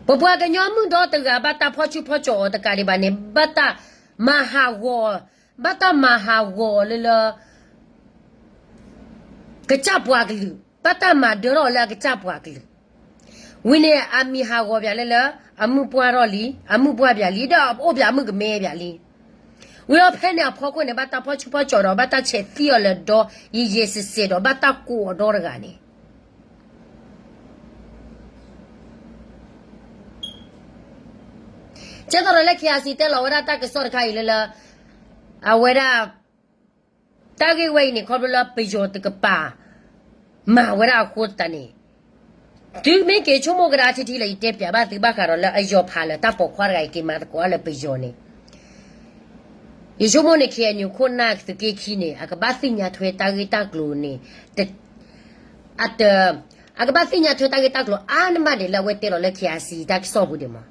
ပပှၤကညီမုၢ်ဒီတဂၤဘၣ်တၢ်ဖီၣ်ဆူၣ်ဖီၣ်ကၠီၤအီၤတကးဒံးဘၣ်န့ၣ် ဘၣ်တၢ်မၤဟးဂီၤ, ဘၣ်တၢ်မၤဟးဂီၤလၢလၢ ကစၢ်ပှၤကလုာ်, ဘၣ်တၢ်မၤဒၢထီၣ်အီၤလၢအကစၢ်ပှၤကလုာ်, ဝံၤန့ၣ် အမံၤဟးဂီၤပၠးလၢလၢ အမုၢ်ပှၢ်ထီၣ်လံ, အမုၢ်ပှၢ်ပၠးလံ, ဒီးအိၣ်ပၠးမုၢ်ကမဲပၠးလံ. ဝံၤဒီးဖဲန့ၣ်အဖီခိၣ်န့ၣ် ဘၣ်တၢ်ဖီၣ်ဆူၣ်ဖီၣ်ကၠီၤဒီး ဘၣ်တၢ်ဆဲးသံအီၤလၢဒီယံာ်ယံာ်စဲးစဲးဒီး ဘၣ်တၢ်ကိးအီၤဒီတဂၤန့ၣ် ကဲသိးဒီးလၢ ခ့ၣ်အဲၣ်ယူၣ် တဲလီၤဝဲဒၣ်တၢ်ကစီၣ်တခါအံၤလၢလၢ အဝဲဒၣ် တၢ်ဂ့ၢ်ဝဲအံၤန့ၣ် ခီဖျိလၢပယီၤတကပၤ မၤဝဲဒၣ်အဃိသတးန့ၣ် တုၤမ့ၢ်က့ၤဆိကမိၣ်ကဒါထံထံလၢ ယတဲပၠးဘၣ်သုဘၣ်ဃးဒီးလၢအယီၤဖးလၢတၢ်ပိာ်ခွါတဂၤအံၤက့ၤမၤသကိးအီၤလၢပယီၤန့ၣ် ယဆိကမိၣ်န့ၣ် ခ့ၣ်အဲၣ်ယူၣ် ခိၣ်နၢ်သုးက့ခံန့ၣ် အကဘၣ်သ့ၣ်ညါထွဲတၢ်ဂ့ၢ်တၢ်ကျိၤန့ၣ် အတ အကဘၣ်သ့ၣ်ညါထွဲတၢ်ဂ့ၢ်တၢ်ကျိၤအါန့ၢ်မးဒံးလၢအဝဲတဲလီၤလၢ ခ့ၣ်အဲၣ်ယူၣ် တၢ်ကစီၣ်ပူၤဒံးမး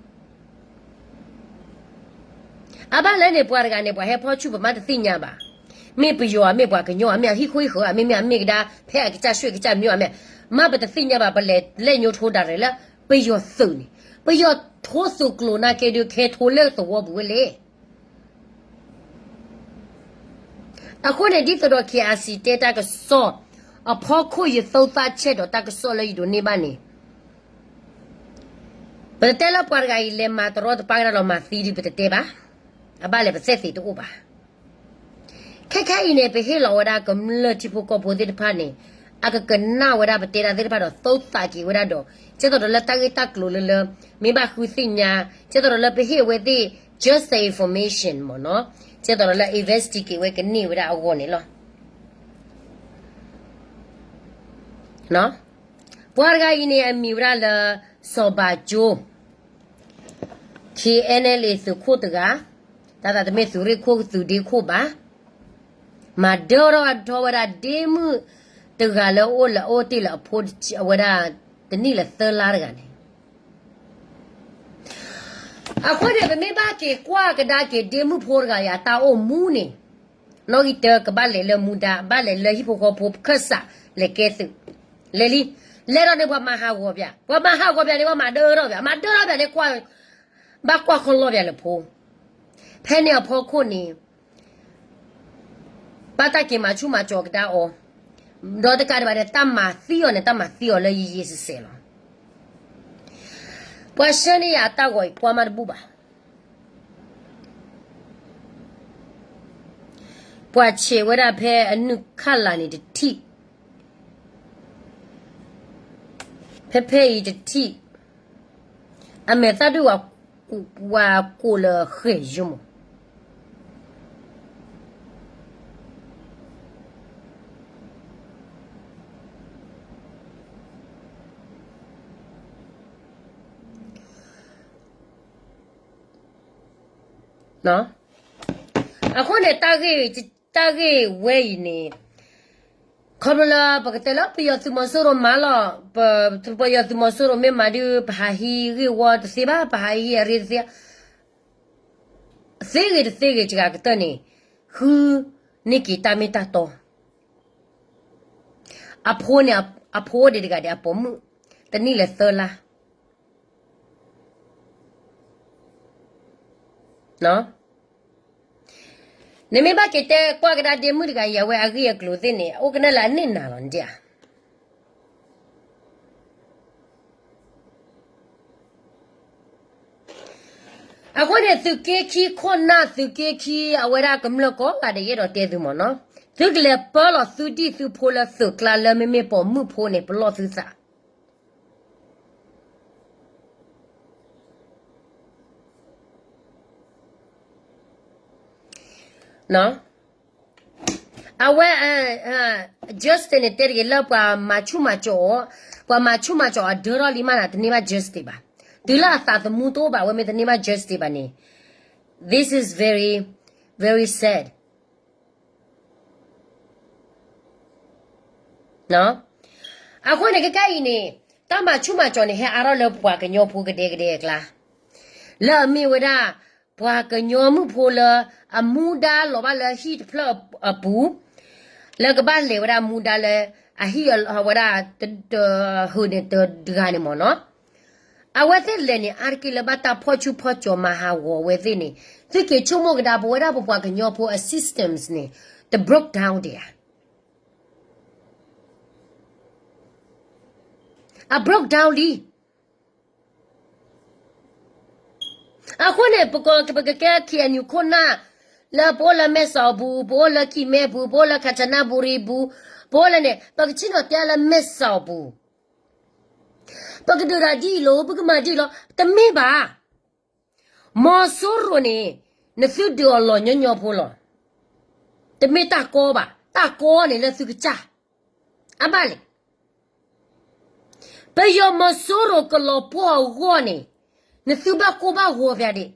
အဘၣ်လၢန့ၣ် ပှၤတဂၤန့ၣ် ပှၤဟဲဖီၣ်ဆူၣ်ပမ့ၢ်တသ့ၣ်ညါဘၣ်. မ့ၢ်ပယီၤ မ့ၢ်ပှၤကညီ မ့ၢ်အဟံၣ်ခိၣ်ဟံၣ်ဃၢၤ မ့မ့ၢ်အမ့ၢ်ကဒါ ဖဲအကစၢ်ဆှဲကစၢ်မၠိအမ့ၢ် မ့ၢ်ပတသ့ၣ်ညါဘၣ် ပလဲၤလဲၣ်ညိထိဒၣ်ရဲၣ်လၢ ပယီၤသုးန့ၣ် ပယီၤထိသုးကျိၤနာ်က့ဒုး ကဟဲထိလၢသဝီပူၤဝဲလဲၣ်. အဃိန့ၣ် ဒ်သိးဒီး ခ့ၣ်အဲၣ်ယူၣ် တဲတၢ်ကစီၣ် အဖီခိၣ်ယသိသၣ်ဆဲးဒီးတၢ်ကစီၣ်လၢယဒိးန့ၢ်ဘၣ်န့ၣ် ပတတဲလၢပှၤတဂၤအံၤလဲၤမၤတရီတပါကဒါလီၤမၤသံဒုး ပတတဲဘၣ်. အဘၣ်လဲၣ် ပသဲသ့ၣ်တအိၣ်ဘၣ်. ခဲခဲအံၤန့ၣ် ပဟ့ၣ်လီၤဝဲဒၣ်ကမျၢၢ်ထံဖိကီၢ်ဖိသ့ၣ်တဖၣ်န့ၣ် အကကနၣ်ဝဲဒၣ်ပတဲဒၣ်သ့ၣ်တဖၣ်ဒီး သိသးက့ၤဝဲဒၣ်ဒီး ကဲသိးဒီးလၢတၢ်ဂ့ၢ်တၢ်ကျိၤလၢလၢ မ့ၢ်ဘၣ်ဃုသ့ၣ်ညါ ကဲသိးဒီးလၢပဟ့ၣ်အဝဲသ့ၣ် just the information မ့ၢ်နီၤ ကဲသိးဒီးလၢ investigate ဝဲကန့ၢ်ဝဲဒၣ်အဂီၢ်န့ၣ်လီၤ. ပှၤတဂၤအံၤန့ၣ် အမံၤဝဲဒၣ်လၢ စီၤဘးကၠိ ခ့ၣ်အဲၣ်ယူၣ် သုးခိၣ်တဂၤ တၢ်သးတမ့ၢ်သုးရ့ၣ်ခိၣ်သုးဒ့ခိၣ်ဘၣ် မၤဒၢထီၣ်ဝဲဒၣ်ဒ့မုၣ်တဂၤလၢအိၣ်လၢအိၣ်တ့ၢ်လၢအဖိအဝဲဒၣ် တနံၣ်လၢသၢလါတဂၤန့ၣ် အဃိန့ၣ် ပမ့ၢ်ဘၣ်က့ၤကွၢ်ကဒါက့ၤဒ့မုၣ်ဖိတဂၤအံၤအတၢ်အိၣ်မူန့ၣ် နီၣ်ဂံၢ်တၢ ကဘၣ်လဲၤလၢမူဒါ ဘၣ်လဲၤလၢဟံၣ်ဖိဃီဖိခၢၣ်စး လဲၤကဲသုး လဲၤလံ လဲၤဒီးန့ၣ် ပှၤမၤဟးဂီၤပၠး ပှၤမၤဟးဂီၤပၠးန့ၣ် ပှၤမၤဒၢထီၣ်ပၠး မၤဒၢထီၣ်ပၠးန့ၣ် ကွၢ် ဘၣ်ကွၢ်ခီလီပၠးလၢဖိ ဖဲန့ၣ်အဖီခိၣ်န့ၣ် ဘၣ်တၢ်က့ၤမၤဆူၣ်မၤစီၤကဒါအီၤ ဒီးတကးဒံးဘၣ်န့ၣ် တၢ်မၤသံအီၤန့ၣ် တၢ်မၤသံအီၤလၢယံာ်ယံာ်စဲးစဲးလီၤ. ပှၤဆှၢန့ၢ်ယၤအတၢ်ဂီၤအံၤ ကွၢ်မးတဘူၣ်ဘၣ်. ပှၤဆဲးဝဲဒၣ်ဖဲအနုၢ်ခးလးန့ၣ်တထံၣ်, ဖဲဖဲအံၤတထံၣ်, အမဲာ်သၣ်ဒုးဝဲကိးလၢဃဲၤယိမး နီၤ အဃိန့ၣ် တၢ်ဂ့ၢ်ဝဲအံၤန့ၣ် ခီဖျိလၢပကတဲလၢပယီၤသုးမီၤစိရိၤမၤလီၤ, ပယီၤသုးမီၤစိရိၤမ့ၢ်မၤဒုး ပဟးဟံးဂ့ၢ်ဝီတသ့ဘၣ်, ပဟးဟံးအရ့တသ့, သ့ဂ့ၤတသ့ဂ့ၤ စှၤကတၢၢ်န့ၣ် ဃုန့ၢ်က့ၤတၢ်မ့ၢ်တၢ်တီ အဖိန့ၣ် အဖိအိၣ်ဒံးတဂၤဒီးအပိာ်မုၣ် တနံၣ်လၢသၢလါ နမ့ၢ်ဘၣ်က့ၤတဲကွၢ်ကဒါဒ့မုၣ်တဂၤအံၤ အဝဲအဂ့ၢ်အကျိၤသ့ၣ်န့ၣ် အိၣ်ကနၣ်လၢအန့ၢ်နၤလီၤဒၣ်ဧါ. အဃိန့ၣ် သုးက့ခံခိၣ်နၢ် သုးက့ခံ အဝဲဒၣ်ကမျၢၢ်ကိးဂၤဒဲး ယအဲၣ်ဒိးတဲသုမ့ၢ်နီၤ, သုကလဲၤပၢလီၤသုဒံၣ်သုဖိလၢသုးကျါလၢမ့မ့ၢ်ပိာ်မုၣ်ဖိန့ၣ် ပလီၢ်သုသး အဝဲ Justin န့ၣ် တဲတဂ့ၤလၢပှၤမၤဆူၣ်မၤစီၤအီၤ, ပှၤမၤဆူၣ်မၤစီၤအီၤဒၢထီၣ်လံမးန့ၣ် တန့ၢ်ဘၣ် Justin ဘၣ်. တုၤလၢအသးသမူတအိၣ်ဘၣ် အဝဲမ့ၢ်တန့ၢ်ဘၣ် Justin ဘၣ်န့ၣ် this is very, very sad. အဃိန့ၣ် ခဲခါအံၤန့ၣ် တၢ်မၤဆူၣ်မၤစီၤန့ၣ် ဟဲအါထီၣ်လၢပှၤကညီဖိကဒဲကဒဲအကျါ, လၢအမ့ၢ်ဝဲဒၣ် ပှၤကညီမုၣ်ဖိလၢ အမူဒါလီၤဘၣ်လၢဟံၣ်တဖျၢၣ်အပူၤ, လၢကဘၣ်လဲၤဝဲဒၣ်မူဒါလၢ အဟံၣ်ဝဲဒၣ် တဟၢန့ၣ်တဂၤန့ၣ်မ့ၢ်နီၤ, အဝဲသ့ၣ်လဲၤန့ၣ် အါတက့ၢ်လၢဘၣ်တၢ်ဖီၣ်ဆူၣ်ဖီၣ်စီၤမၤဟးဂီၤဝဲသ့ၣ်န့ၣ်, သုက့ၤဆိကမိၣ်ကဒါ ပဝဲဒၣ်ပပှၤကညီဖိအ systems န့ၣ် တ broke down ဒံးဧါ. အ broke down လံ. အဃိန့ၣ် ပကကဲ K N U ခိၣ်နၢ် လၢပအိၣ်လၢမဲၢ်စီၤအပူၤ, ပအိၣ်လၢကံၢ်မဲပူၤ, ပအိၣ်လၢ ခၣ်စနၣ်ဘူရံ ပူၤ, ပအိၣ်လၢန့ၣ် ပကဆ့ၣ်နီၤတဲလၢမဲၢ်စီၤအပူၤ, ပကဒုးတၢ်ဒ်အံၤလီၤ, ပကမၤဒ်အံၤလီၤ, တမ့ၢ်ဘၣ်. မီၤစိရိၤန့ၣ် နသုဒုးအီၤလီၤညီညီဖိလီၤ. တမ့ၢ်တၢ်ကီဘၣ်, တၢ်ကီန့ၣ်လၢသုကစၢ်. အဘၣ်လဲၣ်. ပယီၤမီၤစိရိၤကလီၤပှီၢ်အဂီၢ်န့ၣ် နသုဘၣ်ကိၢ်ဘၣ်ဂီၤပျးဒံး.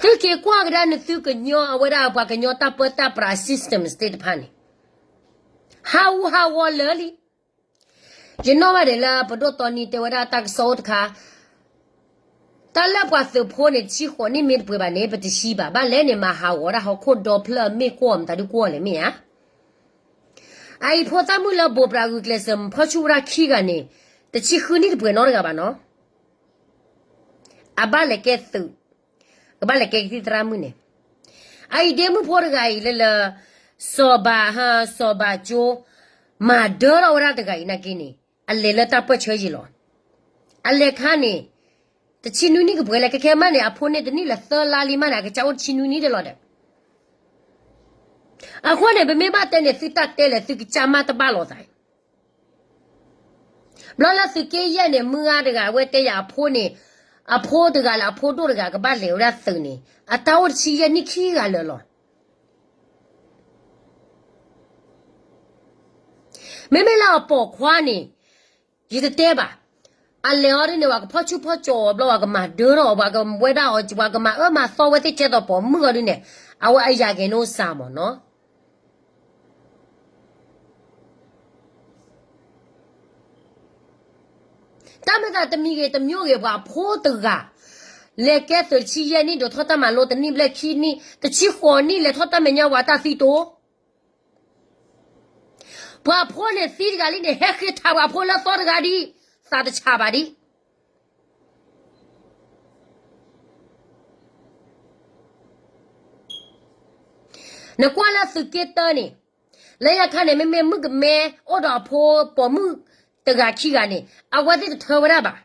သုက့ၤကွၢ်ကဒါနသုကညီအဝဲဒၣ်ပှၤကညီတၢ်ပၢတၢ်ပြး systems သ့ၣ်တဖၣ်န့ၣ် ဟးဂူာ်ဟးဂီၤလၢာ်လံ. ယနီၣ်ဘၣ်ဒံးလၢပဒိၣ်တီနံတဲဝဲဒၣ်တၢ်ကစီၣ်အိၣ်တခါ, တၢ်လၢပှၤသုးဖိန့ၣ် တဆံဃိးနံၣ်မ့ၢ်တပှဲၤဘၣ်န့ၣ် ပတဟံးဘၣ်, ဘၣ်လဲၣ်န့ၣ် မၤဟးဂီၤဒၣ်ဟီၣ်ခိၣ်ဒီဖျၢၣ်အမ့ၢ်ကွီၢ် မတၤဒုကွီၢ်လဲၣ်မ့ၢ်ဧါ. အအံၤဖိသၣ်မုၣ်လၢဘိးပြးဂုာ်ကျဲးစၢးဖီၣ်ဆူၣ်ဝဲဒၣ်ခံဂၤန့ၣ် တဆံဃုနံၣ်တပှဲၤနီတဂၤဘၣ်နီၤ. အဘၣ်လဲၤကဲသုး, ကဘၣ်လဲၤကဲကသံၣ်သရၣ်မုၣ်န့ၣ်, အအံၤဒ့မုၣ်ဖိတဂၤအံၤလၢလၢ စီၤဘး, စီၤဘးကၠိ မၤဒၢထီၣ်ဝဲဒၣ်တဂၤအံၤနာ်က့န့ၣ် အလဲၤလၢတၢ်ပၢၢ်ဆၢယံၤလီၤ. အလဲၤခါန့ၣ် တဆံနွံနံၣ်ကပှဲၤလဲၣ်, ခဲခဲမးန့ၣ် အဖိန့ၣ်တနံၣ်လၢသၢလါလံမးန့ၣ် အကစၢ်အိၣ်တဆံနွံနံၣ်ဒၣ်လီၤဒီး အဃိန့ၣ် ပမ့ၢ်ဘၣ်တဲန့ၣ် သုတၢ်တဲလဲၣ် သုကစၢ်မးတဘၣ်လိာ်သး. ဘျီလၢသုးက့ယဲၢ်န့ၣ် မုၢ်ဂၤတဂၤ အဝဲတဲယၤအဖိန့ၣ်, အဖိတဂၤလၢအဖိဒိၣ်တဂၤကဘၣ်လဲၤဝဲဒၣ်သုးန့ၣ် အတၢ်အိၣ်တဆံယဲၢ်နံၣ်ခံဂၤလၢာ်လီၤ. မ့မ့ၢ်လၢအပိာ်ခွါန့ၣ် ယတတဲဘၣ်. အလဲၤအီၤဒ်န့ၣ် ပှၤကဖီၣ်ဆူၣ်ဖီၣ်ကၠီအီၤဘျီ ပှၤကမၤဒၢထီၣ်အီၤ ပှၤကဝဲဒၣ်အီၤ ပှၤကမၤအၢမၤသီဝဲသ့ၣ်ကဲသိးပိာ်မုၣ်အီၤဒ်န့ၣ် အဝဲအယၤကဲၤန့ၢ်စၢ်မ့ၢ်နီၤ. တၢ်မ့ၢ်သးတမံၤဂ့ၤတမံၤဂ့ၤ ပှၤဖိတဂၤ လဲၤကဲသုးတဆံယဲၢ်နံၣ် ဒိးထီၣ်တၢ်မၤလိတနံၣ်ဘျဲၣ်ခံနံၣ် တဆံဃိးနံၣ် လဲၤထီၣ်တၢ်မဲာ်ညါဝဲတၢ်သံတိၤ ပှၤဖိန့ၣ်သံတဂၤလံန့ၣ် ဟဲဃ့ထးပှၤဖိလၢသီတဂၤဒံး သးတဆးဘၣ်ဒံး. နကွၢ်လၢသုးက့တၢန့ၣ် လၢညါခါန့ၣ် မ့မ့ၢ်မုၣ်ကမဲအိၣ်ဒီးအဖိပိာ်မုၣ်တဂၤခံဂၤန့ၣ် အဝဲသ့ၣ်တထၢဝဲဒၣ်ဘၣ်.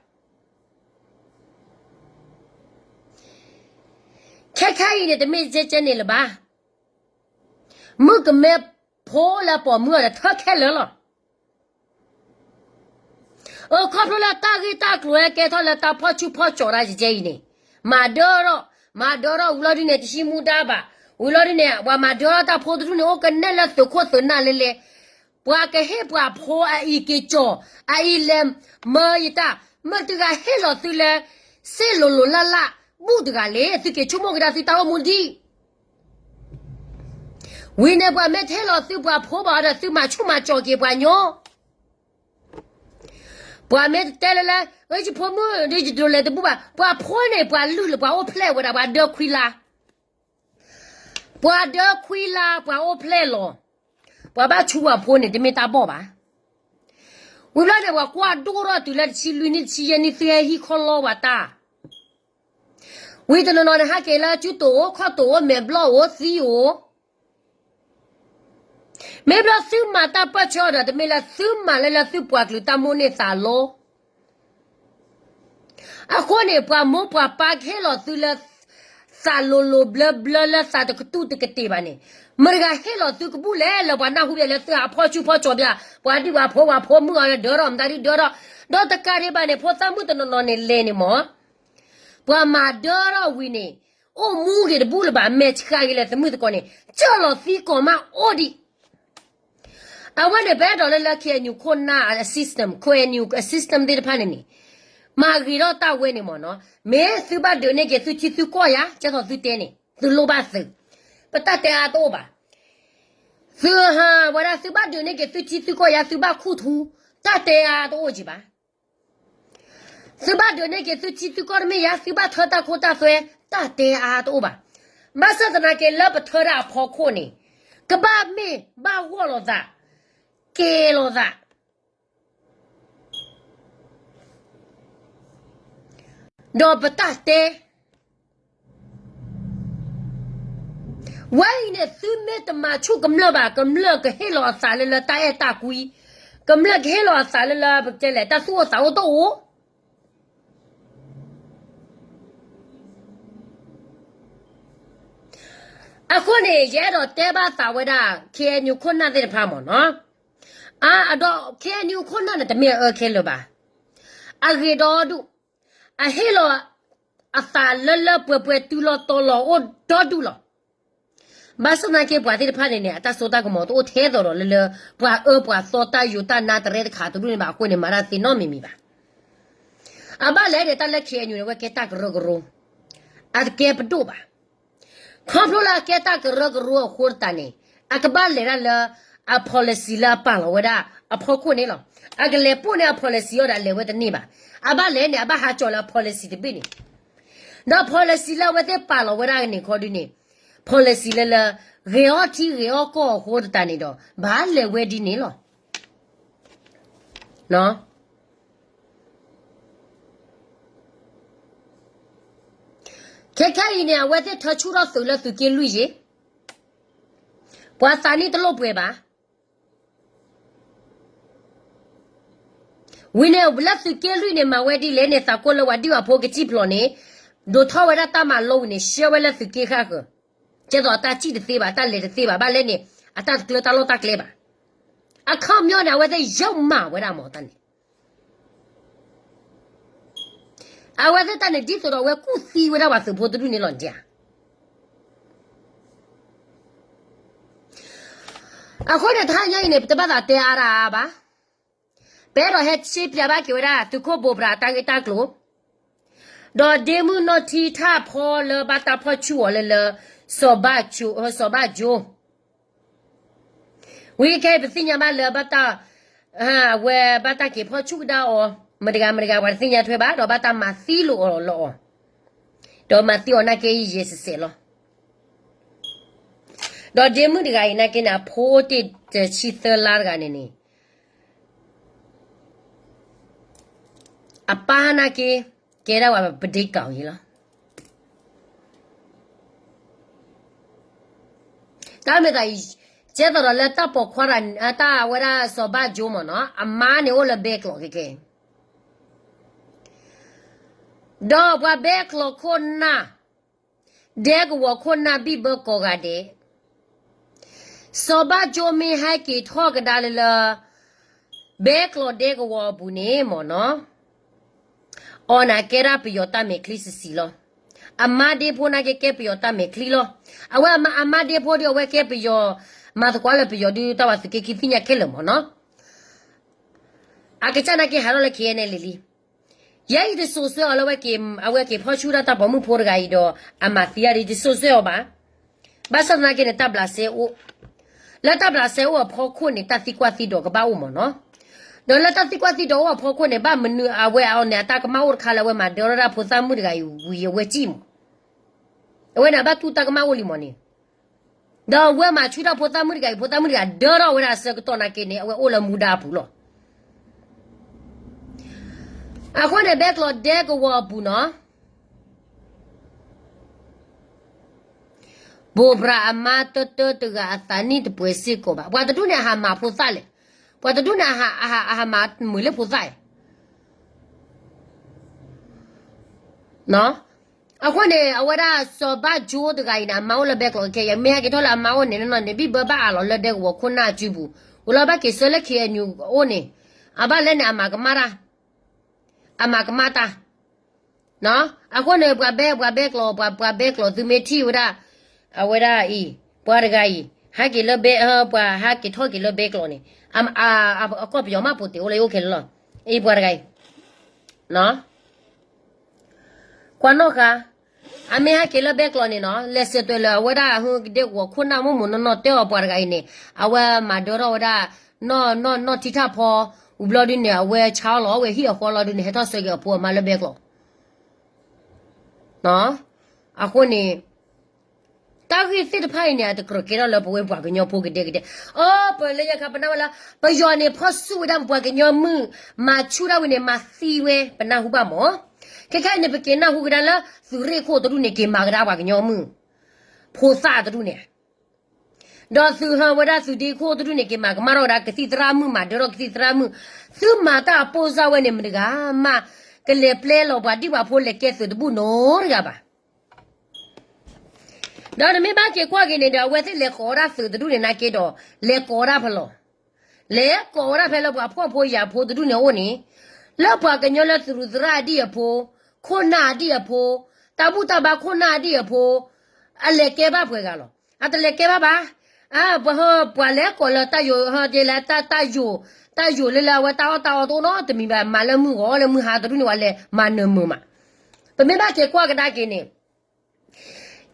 ခဲခါအံၤန့ၣ် တမ့ၢ်ကဲကဲန့ၣ်လၢၤဘၣ်. မုၣ်ကမဲဖိလၢပိာ်မုၣ်အီၤဒီးထၢခဲလၢာ်လီၤ. အခီဖျိလၢတၢ်ဂ့ၢ်တၢ်ကျိၤဟဲကဲထီၣ်လၢတၢ်ဖီၣ်ဆူၣ်ဖီၣ်ကၠီၤတၢ်ကဲအံၤန့ၣ် မၤဒၢထီၣ် မၤဒၢထီၣ်ဝံၤလီၤဒ်န့ၣ် တဆံမူဒါဘၣ် ဝံၤလီၤဒ်န့ၣ် ပှၤမၤဒၢထီၣ်တၢ်ဖိတဒူၣ်န့ၣ် အိၣ်ကနဲၣ်လၢသုးခိၣ်သုးနၢ်လဲလဲ ပှၤကဟ့ၣ်ပှၤဖိအအံၤက့ၤကၠီၤ အအံၤလဲၤမၢယတၢ် မတၤတဂၤဟ့ၣ်လီၤသုလၢ စ့လိၤလိၤလၢ်လၢ် ဘူၣ်တဂၤလံ, သုက့ၤဆိကမိၣ်ကဒါသုတၢ်အိၣ်မူဒံး. ဝံၤန့ၣ်ပှၤမ့ၢ်ထဲလီၤသုပှၤဖိဘၣ်ဒီး သုမၤဆူၣ်မၤစီၤက့ၤပှၤညီ. ပှၤမ့ၢ်တတဲလၢလၢ ယဖိမုၣ်ဒ်ယဒိးလဲၤတဘူၣ်ဘၣ်, ပှၤဖိန့ၣ် ပှၤလုၢ်လၢပှၤအိၣ်ဖျဲၣ်ဝဲဒၣ် ပှၤဒၢခွံလါ, ပှၤဒၢခွံလါ ပှၤအိၣ်ဖျဲၣ်လီၤ. ပှၤဘၣ်ဆူပှၤဖိန့ၣ် တမ့ၢ်တၢ်ဘီၣ်ဘၣ်. ဝံၤဘျီန့ၣ် ပှၤကွၢ်ဒိၣ်ထီၣ်တုၤလၢတဆံလွံၢ်နံၣ် တဆံယဲၢ်နံၣ် သုဟဲဟံးခီလီပှၤတၢ် ဝံၤတနီၤနီၤန့ၣ် ဟဲက့ၤလၢကၠူတိၣ်အိၣ် ခီၣ်တိၣ်အိၣ် မဲာ်ဘျီၣ်အိၣ် သံအိၣ်, မ့ၢ်ဘျီသုမၤတၢ်ပၢၢ်ဆၢအီၤဒီး တမ့ၢ်လၢသုမၤလၢလၢသုပှၤကလုာ်တၢ်မိၣ်န့ၢ်သးလီ. အဃိန့ၣ် ပှၤမိၢ်ပှၤပၢ်ကဟ့ၣ်လီၤသုလၢ သးလိၤလိၤဘျၢဘျၢလၢသးတကတူၢ်တကတ့ၢ်ဘၣ်န့ၣ်, မတၤတဂၤဟ့ၣ်လီၤသုကဘူၣ်လဲၣ် လၢပှၤနၢ်ဟူဘၣ်လၢသုဟးဖီၣ်ဆူၣ်ဖီၣ်စီၤဘၣ်, ပှၤဒံၣ်ပှၤဖိ ပှၤဖိမုၣ်အီၤလၢဒၢထီၣ် မတၤဒုဒၢထီၣ်, ဒီးတကးဒံးဘၣ်န့ၣ် ဖိသၣ်မုၣ်တနီၤနီၤန့ၣ်လဲၤန့ၣ်မ့ၢ် ပှၤမၤဒၢထီၣ်ဝံၤန့ၣ် အိၣ်မူဂ့ၤတဘူၣ်လၢၤဘၣ် မဲာ်ဆှးဂ့ၤလၢသမုၣ်သကိးန့ၣ် ကၢၢ်လီၤသံကိးမးအိၣ်ဒံး. အဝဲန့ၣ် ပအဲၣ်ဒိးလၢလၢ KNU ခိၣ်နၢ်အ system, KNU အ system သ့ၣ်တဖၣ်န့ၣ်န့ၣ် မၤဂ့ၤထီၣ်တၢ်ဝဲန့ၣ်မ့ၢ်နီၤ, မ့ၢ်သုဘၣ်ဒုးန့ၢ်က့ၤသုထံသုကီၢ်ယၤ ကဲထီၣ်သုတဲန့ၣ် သုလိၣ်ဘၣ်သုး, ပတၢ်တဲအါတအိၣ်ဘၣ်. သုဟးဝဲဒၣ်သုဘၣ်ဒုးန့ၢ်က့ၤသုထံသုကီၢ်ယၤ သုဘၣ်ခူၣ်ထူ, တၢ်တဲအါတအိၣ်က့ၤဘၣ်. သုဘၣ်ဒုးန့ၢ်က့ၤသုထံသုကီၢ်တမ့ၢ်ယၤ သုဘၣ်ထၢတၢ်ခိတၢ်သွဲ တၢ်တဲအါတအိၣ်ဘၣ်. ဘၣ်ဆၣ်သနာ်က့လၢပထၢဒၣ်အဖီခိၣ်န့ၣ် ကဘၣ်မ့ၢ်ဘၣ်ဂီၢ်လိာ်သး, ကဲလိာ်သး ဒီးပတၢ်တဲ ဝဲအံၤန့ၣ် သုမ့ၢ်တမၤဆူၣ်ကမျၢၢ်ဘၣ် ကမျၢၢ်ကဟ့ၣ်လီၤအသးလၢလၢတၢ်အဲၣ်တၢ်ကွံ, ကမျၢၢ်ကဟ့ၣ်လီၤအသးလၢလၢပတဲလဲၣ် တၢ်သူၣ်အိၣ်သးအိၣ်တအိၣ်. အဃိန့ၣ် ယအဲၣ်ဒိးတဲဘၣ်သးဝဲဒၣ် KNU ခိၣ်နၢ်သ့ၣ်တဖၣ်မ့ၢ်နီၤ, အဒီး KNU ခိၣ်နၢ်န့ၣ် တမ့ၢ်အအၢခဲလၢာ်ဘၣ်, အဂ့ၤဒီဒူၣ်, အဟ့ၣ်လီၤအသးလၢလၢပှဲၤပှဲၤတုၤလီၤတီၤလီၤအိၣ်ဒီဒူၣ်လီၤ. ဘၣ်ဆၣ်သနာ်က့ပှၤသ့ၣ်တဖၣ်န့ၣ်န့ၣ် အတၢ်စိတၢ်ကမီၤတအိၣ်ထဲသိးဒီးလၢလၢ ပှၤအၢပှၤသီတၢ်ယိာ်တၢ်နါတရဲတခါတဒူၣ်န့ၣ်ဘၣ်အဃိန့ၣ် မၤတၢ်သ့နီတမံၤမံၤဘၣ်. အဘၣ်လဲၣ်န့ၣ် တၢ်လၢ KNU န့ၣ် အဝဲကဲတၢ်ကရၢကရိ, အတကဲပဒိၣ်ဘၣ်. ခီဖျိလၢအကဲတၢ်ကရၢကရိအဃိသတးန့ၣ် အကဘၣ်လဲၤဒၣ်လၢ အ policy လၢအပာ်လီၤဝဲဒၣ်အဖီခိၣ်န့ၣ်လီၤ. အကလဲၤပိာ်န့ၢ်အ policy အီၤဒီးအလဲၤဝဲတန့ၢ်ဘၣ်. အဘၣ်လဲၣ်န့ၣ် အဘၣ်ဟးကၠီလၢအ policy တဘ့ၣ်န့ၣ်, ဒီး policy လၢအဝဲသ့ၣ်ပာ်လီၤဝဲဒၣ်န့ၣ်ခီဒုန့ၣ် policy လၢလၢ ဂဲၤအီၣ်ထံဂဲၤအီၣ်ကီၢ်အဃိသတးန့ၣ်ဒီး ဘၣ်လဲၤဝဲဒ်န့ၣ်လီၤ. ခဲခဲအံၤန့ၣ် အဝဲသ့ၣ်ထၢဆူၣ်ထီၣ်သုးလၢသုးက့လွံၢ်ယ့ၣ်, ပှၤသးနံၣ်တလိၣ်ပှဲၤဘၣ်. ဝံၤန့ၣ် လၢသုးက့လွံၢ်န့ၣ် မၤဝဲဒ်လဲၣ်န့ၣ် သးကိးလၢပှၤဒံၣ်ပှၤဖိကစံၣ်ဖျိးန့ၣ်, ဒိးထီၣ်ဝဲဒၣ်တၢ်မၤလိဝံၤန့ၣ် ရှဲဝဲလၢသုးက့ဃၣ်ဃၢၤ, ကဲသိးအတၢ်စံၣ်တသ့ဘၣ် တၢ်လဲၤတသ့ဘၣ် ဘၣ်လဲၣ်န့ၣ် အတၢ်တကျၢၤတၢ်လီၢ်တၢ်ကျဲဘၣ်. အခီပညီန့ၣ် အဝဲသ့ၣ်ယီမၤဝဲဒၣ်မ့ၢ်တၢ်န့ၣ် အဝဲသ့ၣ်တၢ်န့ၣ် ဒ်သိးဒီးအဝဲကူၣ်သံဝဲဒၣ်ပှၤသုးဖိတဒူၣ်န့ၣ်လီၤဒၣ်. အဃိန့ၣ် တဟါညါအံၤန့ၣ် ပတဘၣ်သးတဲအါဒၣ်အါဘၣ်. ပအဲၣ်ဒိးဟဲရှဲပၠးဘၣ်က့ၤဝဲဒၣ် သုးခိၣ်ဘိးဘြၣ်တၢ်ဂ့ၢ်တၢ်ကျိၤ, ဒီးဒ့မုၣ်နီၢ်ထံထၣ်ဖီလၢဘၣ်တၢ်ဖီၣ်ဆူၣ်အီၤလၢလၢ စီၤဘၣ်, စီၤဘၣ်ကၠိ ဝံၤခဲအံၤ ပသ့ၣ်ညါဘၣ်လၢဘၣ်တၢ်, အဝဲဘၣ်တၢ်က့ၤဖီၣ်ဆူၣ်ကဒါအီၤ, မတဂၤမတဂၤ ပှၤတသ့ၣ်ညါထွဲဘၣ် ဒီးဘၣ်တၢ်မၤသံလိာ်အီၤလီၤအီၤ, ဒီးမၤသံအီၤနာ်က့ယဲၢ်စဲးစဲးလီၤ. ဒီးဒ့မုၣ်တဂၤအံၤနာ်က့န့ၣ် အဖိတ့ၢ်တဆံသၢလါတဂၤန့ၣ်န့ၣ် အပၢ်နာ်က့ ကဲဒၣ်ဝဲပဒ့ကီၤအံၤလီၤ. တၢ်မ့ၢ်သးအံၤ ကဲသိးဒီးလၢတၢ်ပိာ်ခွါတၢ် တၢ်ဝဲဒၣ်စီၤဘၣ်ကၠိမ့ၢ်နီၤ အမါန့ၣ်အိၣ်လၢဘဲကျိးကဲကဲ, ဒီးပှၤဘဲကျိးခိၣ်နၢ် ဒဲကဝီၤခိၣ်နၢ်ဘံၣ်ဘၢကိးဂၤဒဲး, စီၤဘၣ်ကၠိမ့ၢ်ဟဲက့ၤထီၣ်ကဒါလၢလၢ ဘဲကျိးဒဲကဝီၤအပူၤန့ၣ်မ့ၢ်နီၤ, အီၤန့ၣ်ကဲဒၣ်ပယီၤတၢ်မဲာ်ချံစံးစံးလီၤ. အမါဒ့ဖိနာ်က့ကဲပယီၤတၢ်မဲာ်ချံလီၤ. အဝဲအမါဒ့ဖိဒီးအဝဲကဲပယီၤ, မၤသကိးလၢပယီၤဒုးတၢ်ဝဲသုးက့ခံသ့ၣ်ညါခဲလၢာ်မ့ၢ်နီၤ. အကစၢ်နာ်က့ဟးထီၣ်လၢ ခဲအံၤန့ၣ်လံလံ. ယဲအံၤတစိာ်ဆှၢအီၤလၢ အဝဲက့ၤဖီဆူၣ်ဒၣ်တၢ်ပိာ်မုၣ်ဖိတဂၤအံၤဒီး အမၤသံအီၤဒီး တစိာ်ဆှၢအီၤဘၣ်. ဘၣ်ဆၣ်သနာ်က့န့ၣ် တၢ်ဘျးစဲအိၣ်, လၢတၢ်ဘျးစဲအိၣ်အဖီခိၣ်န့ၣ် တၢ်သံကွၢ်သံဒိးကဘၣ်အိၣ်မးနီၤ. ဒီးလၢတၢ်သံကွၢ်သံဒိးအိၣ်အဖီခိၣ်န့ၣ် ဘၣ်မနုၤအဝဲအီၤန့ၣ် အတၢ်ကမၣ်အိၣ်တခါလၢအဝဲမၤဒၢထီၣ်ဒၣ်ဖိသၣ်မုၣ်တဂၤအံၤဝံၤအဝဲစံၣ်မး. အဝဲန့ၣ် အဘၣ်တူၢ်တၢ်ကမၣ်အိၣ်လံမးန့ၣ်, ဒီးအဝဲမၤဆူၣ်ထီၣ်ဖိသၣ်မုၣ်တဂၤအံၤ ဖိသၣ်မုၣ်တဂၤဒၢထီၣ်ဝဲဒၣ်အဆၢကတီၢ်နာ်က့န့ၣ် အဝဲအိၣ်လၢမူဒါအပူၤလီၤ. အဃိန့ၣ် ဘဲကျိးဒဲကဝီၤအပူၤနီၤ, ဘိးဘြၤအမါတၢတၢတဂၤအသးနံၣ်တပှဲၤစ့ၢ်ကီးဘၣ်. ပှၤတဒူၣ်န့ၣ် အဟးမၤဖိသၣ်လဲၣ်, ပှၤတဒူၣ်န့ၣ် အဟးမၤမုာ်လၢဖိသၣ်ဧါ. အဃိန့ၣ် အဝဲဒၣ်စီၤဘၣ်ကၠိတဂၤအံၤန့ၣ် အမါအိၣ်လၢဘဲကျိးခဲအံၤ မ့ၢ်ဟဲက့ၤထီၣ်လၢအမါအိၣ်န့ၣ်နီၤန့ၣ် ဘံၣ်ဘၢဘၣ်အးလီၤလၢဒဲကဝီၤခိၣ်နၢ်အစုပူၤ, အိၣ်လီၤဘၣ်က့ၤဆၢလၢ ခ့ၣ်အဲၣ်ယူၣ် အအိၣ်န့ၣ်, အဘၣ်လဲၣ်န့ၣ် အမၤကမၣ်တၢ်, အမၤကမၣ်တၢ်. အဃိန့ၣ် ပှၤဘဲ ပှၤဘဲကျိး ပှၤ ပှၤဘဲကျိးသုမ့ၢ်ထံၣ်ဝဲဒၣ်, အဝဲဒၣ်အံၤ, ပှၤတဂၤအံၤ ဟဲက့ၤလၢဘဲ ပှၤဟဲက့ၤထီၣ်က့ၤလၢ ဘဲကျိးန့ၣ်, အကီၢ်ပယီၤမး ပိာ်တ့ၢ်အိၣ်လၢယအိၣ်ခဲလၢာ်လီၤ. အံၤပှၤတဂၤအံၤ ကွၢ်နီၣ်ဃာ်, အမ့ၢ်ဟဲက့ၤလၢဘဲကျိးန့ၣ်နီၤ လဲၤစဲးသွဲးလၢအဝဲဒၣ်ဟုကဒဲကဝီၤခိၣ်နၢ်မိၢ်မိၢ်နီၢ်နီၢ်တဲအီၤပှၤတဂၤအံၤန့ၣ် အဝဲမၤဒၢထီၣ်ဝဲဒၣ် နီၢ်နီၢ်ထံထၣ်ဖီ, ဝံၤဘျီဒုန့ၣ် အဝဲဆါအီၣ်လီၤ အဝဲဟံၣ်အဃီလီၤဒုန့ၣ် ဟဲထီၣ်ဆှၢက့ၤအဖိအမါလၢဘဲကျိး. အဃိန့ၣ် တၢ်ဂ့ၢ်သ့ၣ်တဖၣ်အံၤန့ၣ် အတကြၢးကဲထီၣ်လၢပဝဲပှၤကညီဖိကဒဲကဒဲ. အၢ ပလၢယခါပနၢ်ဝဲလၢ ပယီၤန့ၣ် ဖီၣ်ဆူၣ်ဝဲဒၣ်ပပှၤကညီမုၣ်, မၤဆူၣ်ဒၣ်ဝဲန့ၣ် မၤသံဝဲ ပနၢ်ဟူဘၣ်မး. ခဲခဲအံၤန့ၣ် ပက့ၤနၢ်ဟူကဒါလၢ သုးရ့ၣ်ခိၣ်တဒူၣ်န့ၣ် က့ၤမၤကဒါပှၤကညီမုၣ်, ဖိသၣ်တဒူၣ်န့ၣ် ဒီးသုးဟးဝဲဒၣ်သုးဒ့ခိၣ်တဒူၣ်န့ၣ် က့ၤမၤကမၣ်ထီၣ်ဝဲဒၣ်ကသံၣ်သရၣ်မုၣ် မၤဒၢထီၣ်ကသံၣ်သရၣ်မုၣ်, သုမၤတၢ်အပိၢ်စၢ်ဝဲန့ၣ် မတဂၤမး ကလဲၤပျဲလီၤပှၤဒံၣ်ပှၤဖိလဲၤကဲသုးတဘူၣ်နီတဂၤဘၣ်. ဒီးနမ့ၢ်ဘၣ်က့ၤကွၢ်က့ၤန့ၣ်ဒီး အဝဲသ့ၣ်လဲၤကိးဝဲဒၣ်သုးတဒူၣ်န့ၣ်နာ်က့ဒီး လဲၤကိးဝဲဒၣ်ဖဲလဲၣ်, လဲၤကိးဝဲဒၣ်ဖဲလၢပှၤဖှီၣ်ဖိယာ်ဖိတဒူၣ်န့ၣ်အအိၣ်န့ၣ်, လၢပှၤကညီလၢသုးရူးသရၣ်အဒံၣ်အဖိ, ခိၣ်နၢ်အဒံၣ်အဖိ, တၢ်ဘူၣ်တၢ်ဘါခိၣ်နၢ်အဒံၣ်အဖိ, အလဲၤကဲဘၣ်ပှဲၤဂၤလီၤ. အတလဲၤကဲဘၣ်ဘၣ်. ပှၤလဲၤကိးလၢတၢ်ယိာ်, ဟဲက့ၤလၢတၢ်ယိာ်, တၢ်ယိာ်လၢလၢအဝဲတၢ်အီၣ်တၢ်အီတအိၣ်နီတမံၤဘၣ်, မၤလၢမုၢ်ဂီၤလၢမုၢ်ဟါတဒူၣ်န့ၣ် ဝဲလဲၤမၤနၢၤမုာ်မး. ပမ့ၢ်ဘၣ်က့ၤကွၢ်ကဒါက့ၤန့ၣ်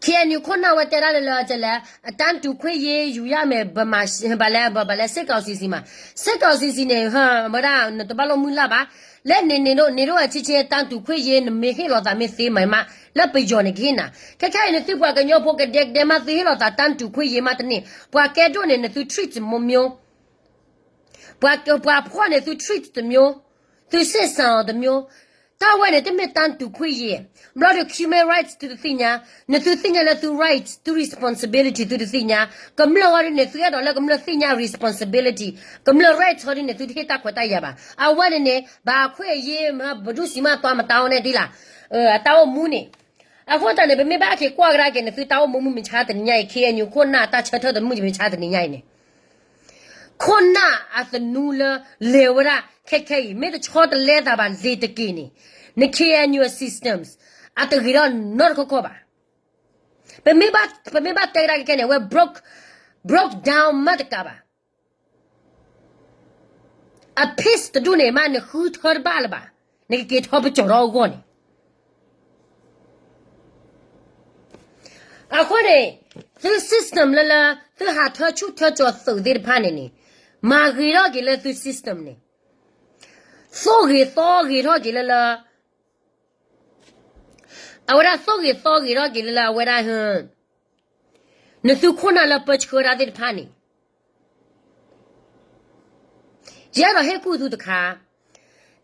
ခ့ၣ်အဲၣ်ယူၣ်ခိၣ်နၢ်ဝဲတဲဒၣ်လၢလၢကလဲၣ်, အတၢ်တူာ်ခွ့ၣ်ယ့ၢ်ယူၤယၢ်မဲာ် ဘၣ်လဲၣ် ဘၣ်လဲၣ် စစ်ကောင်စီ မး, စစ်ကောင်စီ န့ၣ် ဝဲဒၣ်နတဘၣ်လိာ်မုၢ်လၢ်ဘၣ်, လၢန့ၣ်န့ၣ်ဒိၣ်န့ၣ်ဒိၣ်အချင်းချင်း တၢ်တူာ်ခွ့ၣ်ယ့ၢ် နမ့ၢ်ဟ့ၣ်လီၤသးမ့ၢ်သ့မးမး လၢပယီၤန့ၣ်ကဟ့ၣ်နၤ, ခဲခဲအံၤန့ၣ် သုပှၤကညီဖိကဒဲကဒဲမး သုဟ့ၣ်လီၤသးတၢ်တူာ်ခွ့ၣ်ယ့ၢ်မးတန့ၢ်, ပှၤကဲဒိၣ်န့ၣ် နသု treat တမျိုးမျိုး ပှၤဖှီၣ်န့ၣ် သု treat တမျိုး, သု စ့ၢ်စၢ်အီၤတမျိုး, တၢ်ဝဲန့ၣ် တမ့ၢ်တၢ်တူာ်ခွ့ၣ်ယ့ၢ်, ဘျီဒီး human rights သုတသ့ၣ်ညါ, နသုသ့ၣ်ညါလၢသု rights သု responsibility သုတသ့ၣ်ညါ, ကမျၢၢ်ဂီၢ်ဒ်န့ၣ် သုအဲၣ်ဒိးလၢကမျၢၢ်သ့ၣ်ညါ responsibility, ကမျၢၢ် rights ဂီၢ်ဒ်န့ၣ် သုတဟ့ၣ်တၢ်ခွဲးတၢ်ယာ်ဘၣ်, အဝဲန့ၣ်န့ၣ် ဘၣ်ခွ့ၣ်ယ့ၢ်မး ဘဒုးစံးမး တၢ်မတၤအီၤန့ၣ်ဒ်လဲၣ်, အတၢ်အိၣ်မူန့ၣ်, အဃိသတးန့ၣ် ပမ့ၢ်ဘၣ်က့ၤကွၢ်ကဒါက့ၤ နသုတၢ်အိၣ်မူမုၢ်မဆါတနံၤညါအံၤ ခ့ၣ်အဲၣ်ယူၣ်ခိၣ်နၢ်တၢ်ဆၢထၢၣ်တမုၢ်မဆါတနံၤညါအံၤန့ၣ် ခိၣ်နၢ်အသနူလၢလဲၤဝဲဒၣ်ခဲခဲအံၤ မ့ၢ်တဆီတလဲသးဘၣ် လဲၤတက့ၢ်န့ၣ်, န ခ့ၣ်အဲၣ်ယူၣ် အ systems အတဂ့ၤထီၣ်နီတခီခီဘၣ်. ပမ့ၢ်ဘၣ်တဲကဒါက့ၤခဲန့ၣ် အဝဲ broke, broke down မးတကးဘၣ်. အ peace တဒူၣ်န့ၣ်မး နဃုထၢတဘၣ်လၢၤဘၣ်, နကက့ၤထီၣ်ပကၠီၤထီၣ်အဂီၢ်န့ၣ် အဃိန့ၣ် သု system လၢလၢ သုဟးထၢဆူၣ်ထၢကၠီၤသုးသ့ၣ်တဖၣ်န့ၣ်န့ၣ်, မၤဂ့ၤထီၣ်က့ၤလၢသု system န့ၣ်, သိၣ်ဂ့ၤသီဂ့ၤထီၣ်က့ၤလၢလၢ, အဝဲဒၣ်သိၣ်ဂ့ၤသီဂ့ၤထီၣ်က့ၤလၢလၢ အဝဲဒၣ် နသုခိၣ်နၢ်လၢပၢဆှၢဒၣ်သ့ၣ်တဖၣ်န့ၣ် ယအဲၣ်ဒိးဟ့ၣ်ကူၣ်သုတခါ,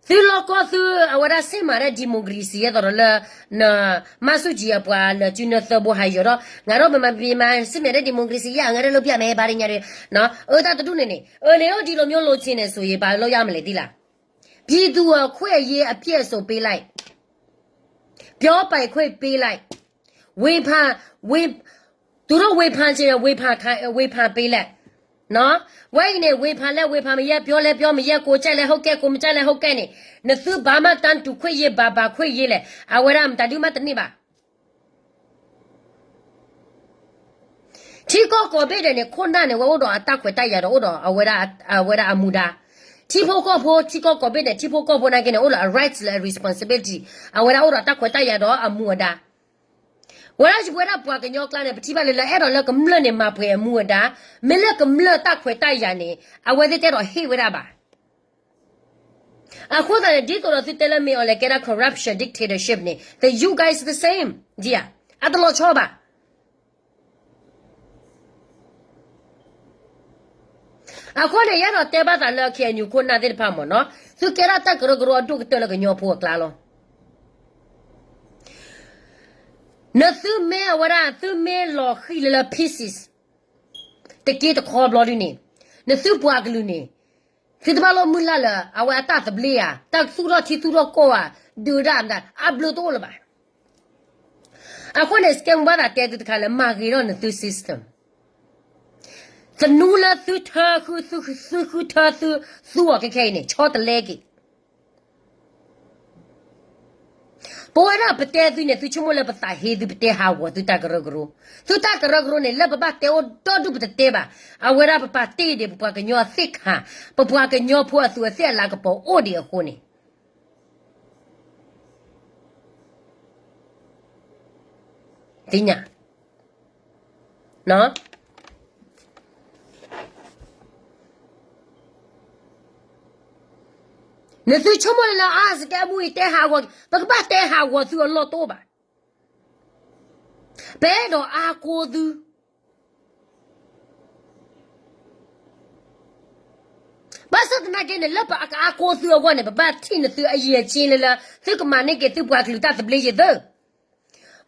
သုလီၢ်ကီၢ်သု အဝဲဒၣ်စ့ၢ်မၤဒၣ် democracy ယဲသိးဒီးလၢ န မၢ်ဆူၣ်ကၠံအပှၤလၢာ်စုနၢသၢဘိဟးယီၤဒီး ငါတို့ ဗမာပြည်မှာ စစ်မှန်တဲ့ ဒီမိုကရေစီ ရအောင် ငါတို့ လုပ်ပြမယ် ဘာညာတွေ အၢ တၢ်တဒူၣ်န့ၣ်န့ၣ် အၢ နင်တို့ ဒီလိုမျိုး လိုချင်တယ်ဆိုရင် ဘာလုပ်ရမလဲ သိလား, ပြည်သူ့အခွင့်အရေး အပြည့်အစုံ ပေးလိုက်, ပြောပိုင်ခွင့် ပေးလိုက်, ဝေဖန်, ဝေ, သူတို့ ဝေဖန်ချင်ရင် ဝေဖန်ခိုင်း, ဝေဖန်ပေးလိုက်, နော်, ဝဲအံၤန့ၣ် ဝေဖန်လည်း ဝေဖန်မရ, ပြောလည်း ပြောမရ, ကိုယ်ကြိုက်လည်း ဟုတ်ကဲ့, ကိုယ်မကြိုက်လည်း ဟုတ်ကဲ့န့ၣ်, နသုဘာမှ တန်းတူခွင့်ရေး ဘာဘာခွင့်ရေးလဲ, အဝဲဒၣ် မတၤဒုမးတန့ၢ်ဘၣ်. ထံကီၢ်ကိးဘ့ၣ်ဒဲးန့ၣ် ခိၣ်နၢ်န့ၣ် ဝဲအိၣ်ဒီးအတၢ်ခွဲးတၢ်ယာ်ဒီး အိၣ်ဒီးအဝဲဒၣ်, အဝဲဒၣ်အမူဒါ, ထံဖိကီၢ်ဖိ ထံကီၢ်ကိးဘ့ၣ်န့ၣ် ထံဖိကီၢ်ဖိနာ်က့န့ၣ် အိၣ်ဒီးအ rights လၢအ responsibility, အဝဲဒၣ်အိၣ်ဒီးတၢ်ခွဲးတၢ်ယာ်ဒီးအမူအဒါ. ဝဲဒၣ်ယပဝဲဒၣ်ပှၤကညီကျါန့ၣ် ပထံၣ်ဘၣ်လၢလၢ အဲၣ်ဒိးလၢကမျၢၢ်န့ၣ် မၤပှဲၤအမူအဒါ, မ့ၢ်လၢကမျၢၢ်တၢ်ခွဲးတၢ်ယာ်န့ၣ် အဝဲသ့ၣ်တအဲၣ်ဒိးဟ့ၣ်ဝဲဒၣ်ဘၣ်. အဃိသတးန့ၣ် ဒ်သိးဒီးသုတဲလၢမ့ၢ်အီၤလဲၤကဲဒၣ် corruption dictatorship န့ၣ် the you guys the same, ဒ်ဧါ, အတလီၤဆီဘၣ်. အဃိန့ၣ် ယအဲၣ်ဒိးတဲဘၣ်သးလၢ KNU ခိၣ်နၢ်သ့ၣ်တဖၣ်မ့ၢ်နီၤ, သုကဲဒၣ်တၢ်ကရၢကရိအဒိၣ်ကတၢၢ်လၢကညီဖိအကျါလီၤ. နသုမ့ၢ်အဝဲဒၣ် သုမ့ၢ်လီၤဃံၤလၢလၢ pieces တက့တခီဘျီဒုန့ၣ်, နသုပှၤကလုာ်န့ၣ် သုတဘၣ်လိၣ်မုၢ်လၢ်လၢ အဝဲအတၢ်သဘျ့ဧါ, တၢ်သူၣ်ထီၣ်ထံသူၣ်ထီၣ်ကီၢ်ဧါ, ဒုးဒၣ်မတၤ အဘျုးတအိၣ်လၢၤဘၣ်. အဃိန့ၣ် စကဲမူဘၣ်သးတဲသုတခါလၢ မၤဂ့ၤထီၣ်နသု system. သနူလၢသုထၢဃု, သုဃုထၢသု, သူအီၤခဲခဲအံၤန့ၣ် ဆီတလဲက့ၤ. ပဝဲဒၣ်ပတဲသုန့ၣ် သုဆိကမိၣ်လၢပသးဟ့သု ပတဲဟးဂီၤသုတၢ်ကရၢကရိ, သုတၢ်ကရၢကရိန့ၣ် လၢပဘၣ်တဲအိၣ်ဒီဒူၣ်ပတတဲဘၣ်. အဝဲဒၣ်ပပာ်တ့ၢ်ဒံး ပပှၤကညီအသ့ၣ်ခါ, ပပှၤကညီဖိအသူးအသ့ၣ်အလၤကပီၤအိၣ်ဒံးအဃိန့ၣ် သ့ၣ်ညါ, နသုဆိကမိၣ်လၢလၢ အါ စကဲမူအံၤတဲဟးဂီၤ, ပကဘၣ်တဲဟးဂီၤသုအလီၢ်တအိၣ်ဘၣ်. ပအဲၣ်ဒိးအါကိသု ဘၣ်ဆၣ်သနာ်က့န့ၣ် လၢပကအါကိသုအဂီၢ်န့ၣ် ပဘၣ်ထံၣ်နသုအယံာ်အဆ့လၢလၢ သုကမၤန့ၢ်က့ၤသုပှၤကလုာ်တၢ်သဘျ့ယသု,